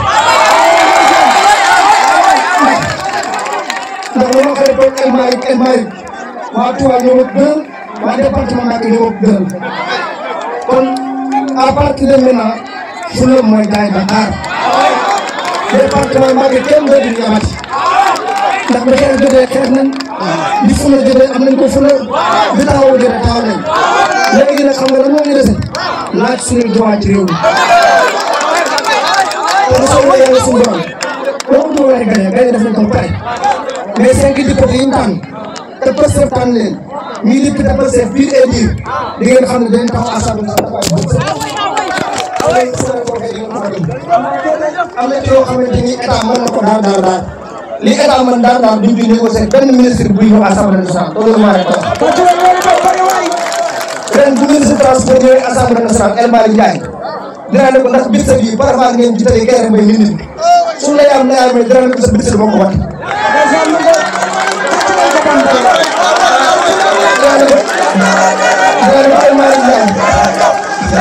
ndax lu ma xëy toog El Malick waa Touba ñoo ma gënal waa département Mbacké ñoo ma gënal kon à partir de maintenant fu la mooy daay Dakar département Mbacké kenn dootu ñu amati ndax ba xeex jotee xeex nañ bi fu la jotee am nañ ko fu la bi taxaw jotee taxaw nañ léegi nag xam nga lan moo ñu dese laaj suñu droit ci réew mi kon soo ko yàlla suñu borom loolu moo waxee gañe def nañ ko pare mais 5 députés yi ñu tànn te Pastef tànn leen ñuy député Pastef biir et biir di ngeen xam ne dañu taxaw assemblée am na ci yoo xamante ni état mën na ko daal li état mën daal duñ ci négocier benn ministre buy ñëw assemblée nationale loolu maa lay wax. ren bu ministre transport ñëwee assemblée nationale El Malick Ndiaye dinaa ne ko ndax budget bi par rapport ngeen jiitalee Kairé Mbaye nit suñu la yaam dinaa ne ko sa budget boo ko wat. El Malick Ndiaye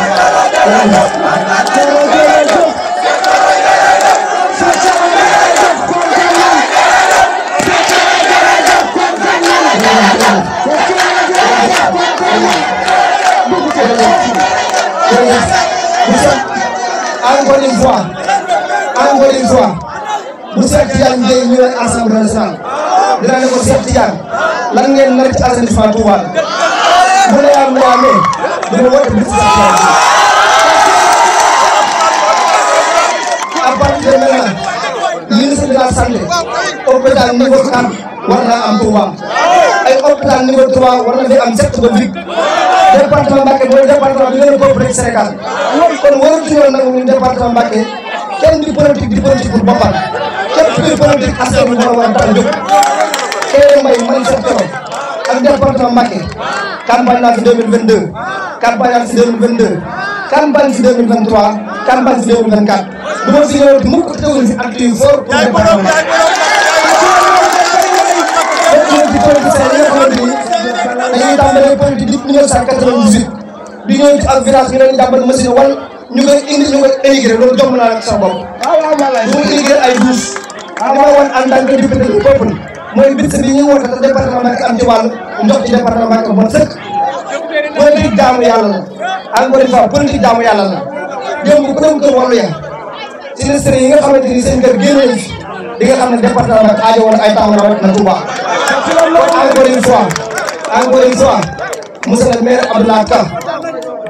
encore une fois bu Cheikh Tidiane Dièye ñëwee assemblée nationale dina ne ko Cheikh Tidiane lan ngeen nar ci assainissement Touba bu la yaa waamee dina woote bis à partir de maintenant ministre de la santé hôpital niveau 4 war naa am Touba ay hôpital niveau 3 war na fi am 7 ba 8 département Mbacké mooy département bi gën a peuplé ci Sénégal kon waratuñu woon nag ñun département Mbacké kenn di politique pour boppam képp kuy politique askan wi moo war a tax a jóg Kairé Mbaye man Cheikh Thioro ak département Mbacké campagne naa fi 2022 campagne naa fi 2022 campagne fi 2023 campagne fi 2024 bu ma fi ñëwee mukk teewul fi acte yu fort pour département ci politicien yi nga xamante ni dañuy tàmbalee politique depuis 1998 di ñëw ci ak village ñu leen jàmbal machine wal ñu koy indi ñu koy émigré loolu jomb naa ak sa bopp ñu ngi émigré ay douche dama woon en tant que député du peuple mooy bit bi ñu woote te département Mbacké am ci wàll ndox ci département Mbacké bon sëkk politique jaamu yàlla la encore une fois politique jaamu yàlla la démb ku dem kër wàllu ya sinistre yi nga xamante ni seen kër génn nañ fi di nga xam ne département Mbacké aajo woon ay temps rawat na Touba encore une fois monsieur le maire Abdoulaye Ka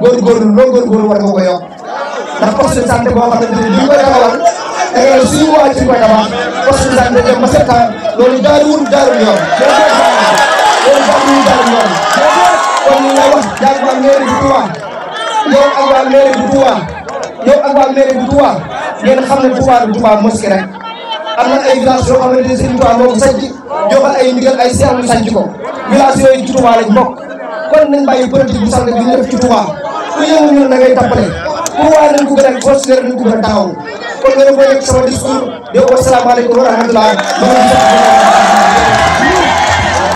góorgóorlu loo góorgóorlu war nga ko yokk ndax poste de santé boo xamante ni bi ñu koy taxawal da ngay ne suñu waa ci koy tabax poste de santé dem ba 7 ans loolu jaarul yoon loolu jaarul yoon kon ñu lay wax jaag waa mairie bu Touba yow ak waa mairie bu Touba ngeen xam ne Touba du Touba mosquée rek am na ay village yoo xamante ni Serigne Touba moo ko sanc joxal ay ndigal ay seex ñu sanc ko village yooyu ci Touba lañ bokk kon nañ bàyyi politique bu sant bi ñu def ci Touba ku yëngu ñun da ngay tappale pour waaye nañ ko gën a considéré nañ ko gën a taxaw kon nga ne mooy nekk sama discours di ko salaamaaleykum wa rahmatulah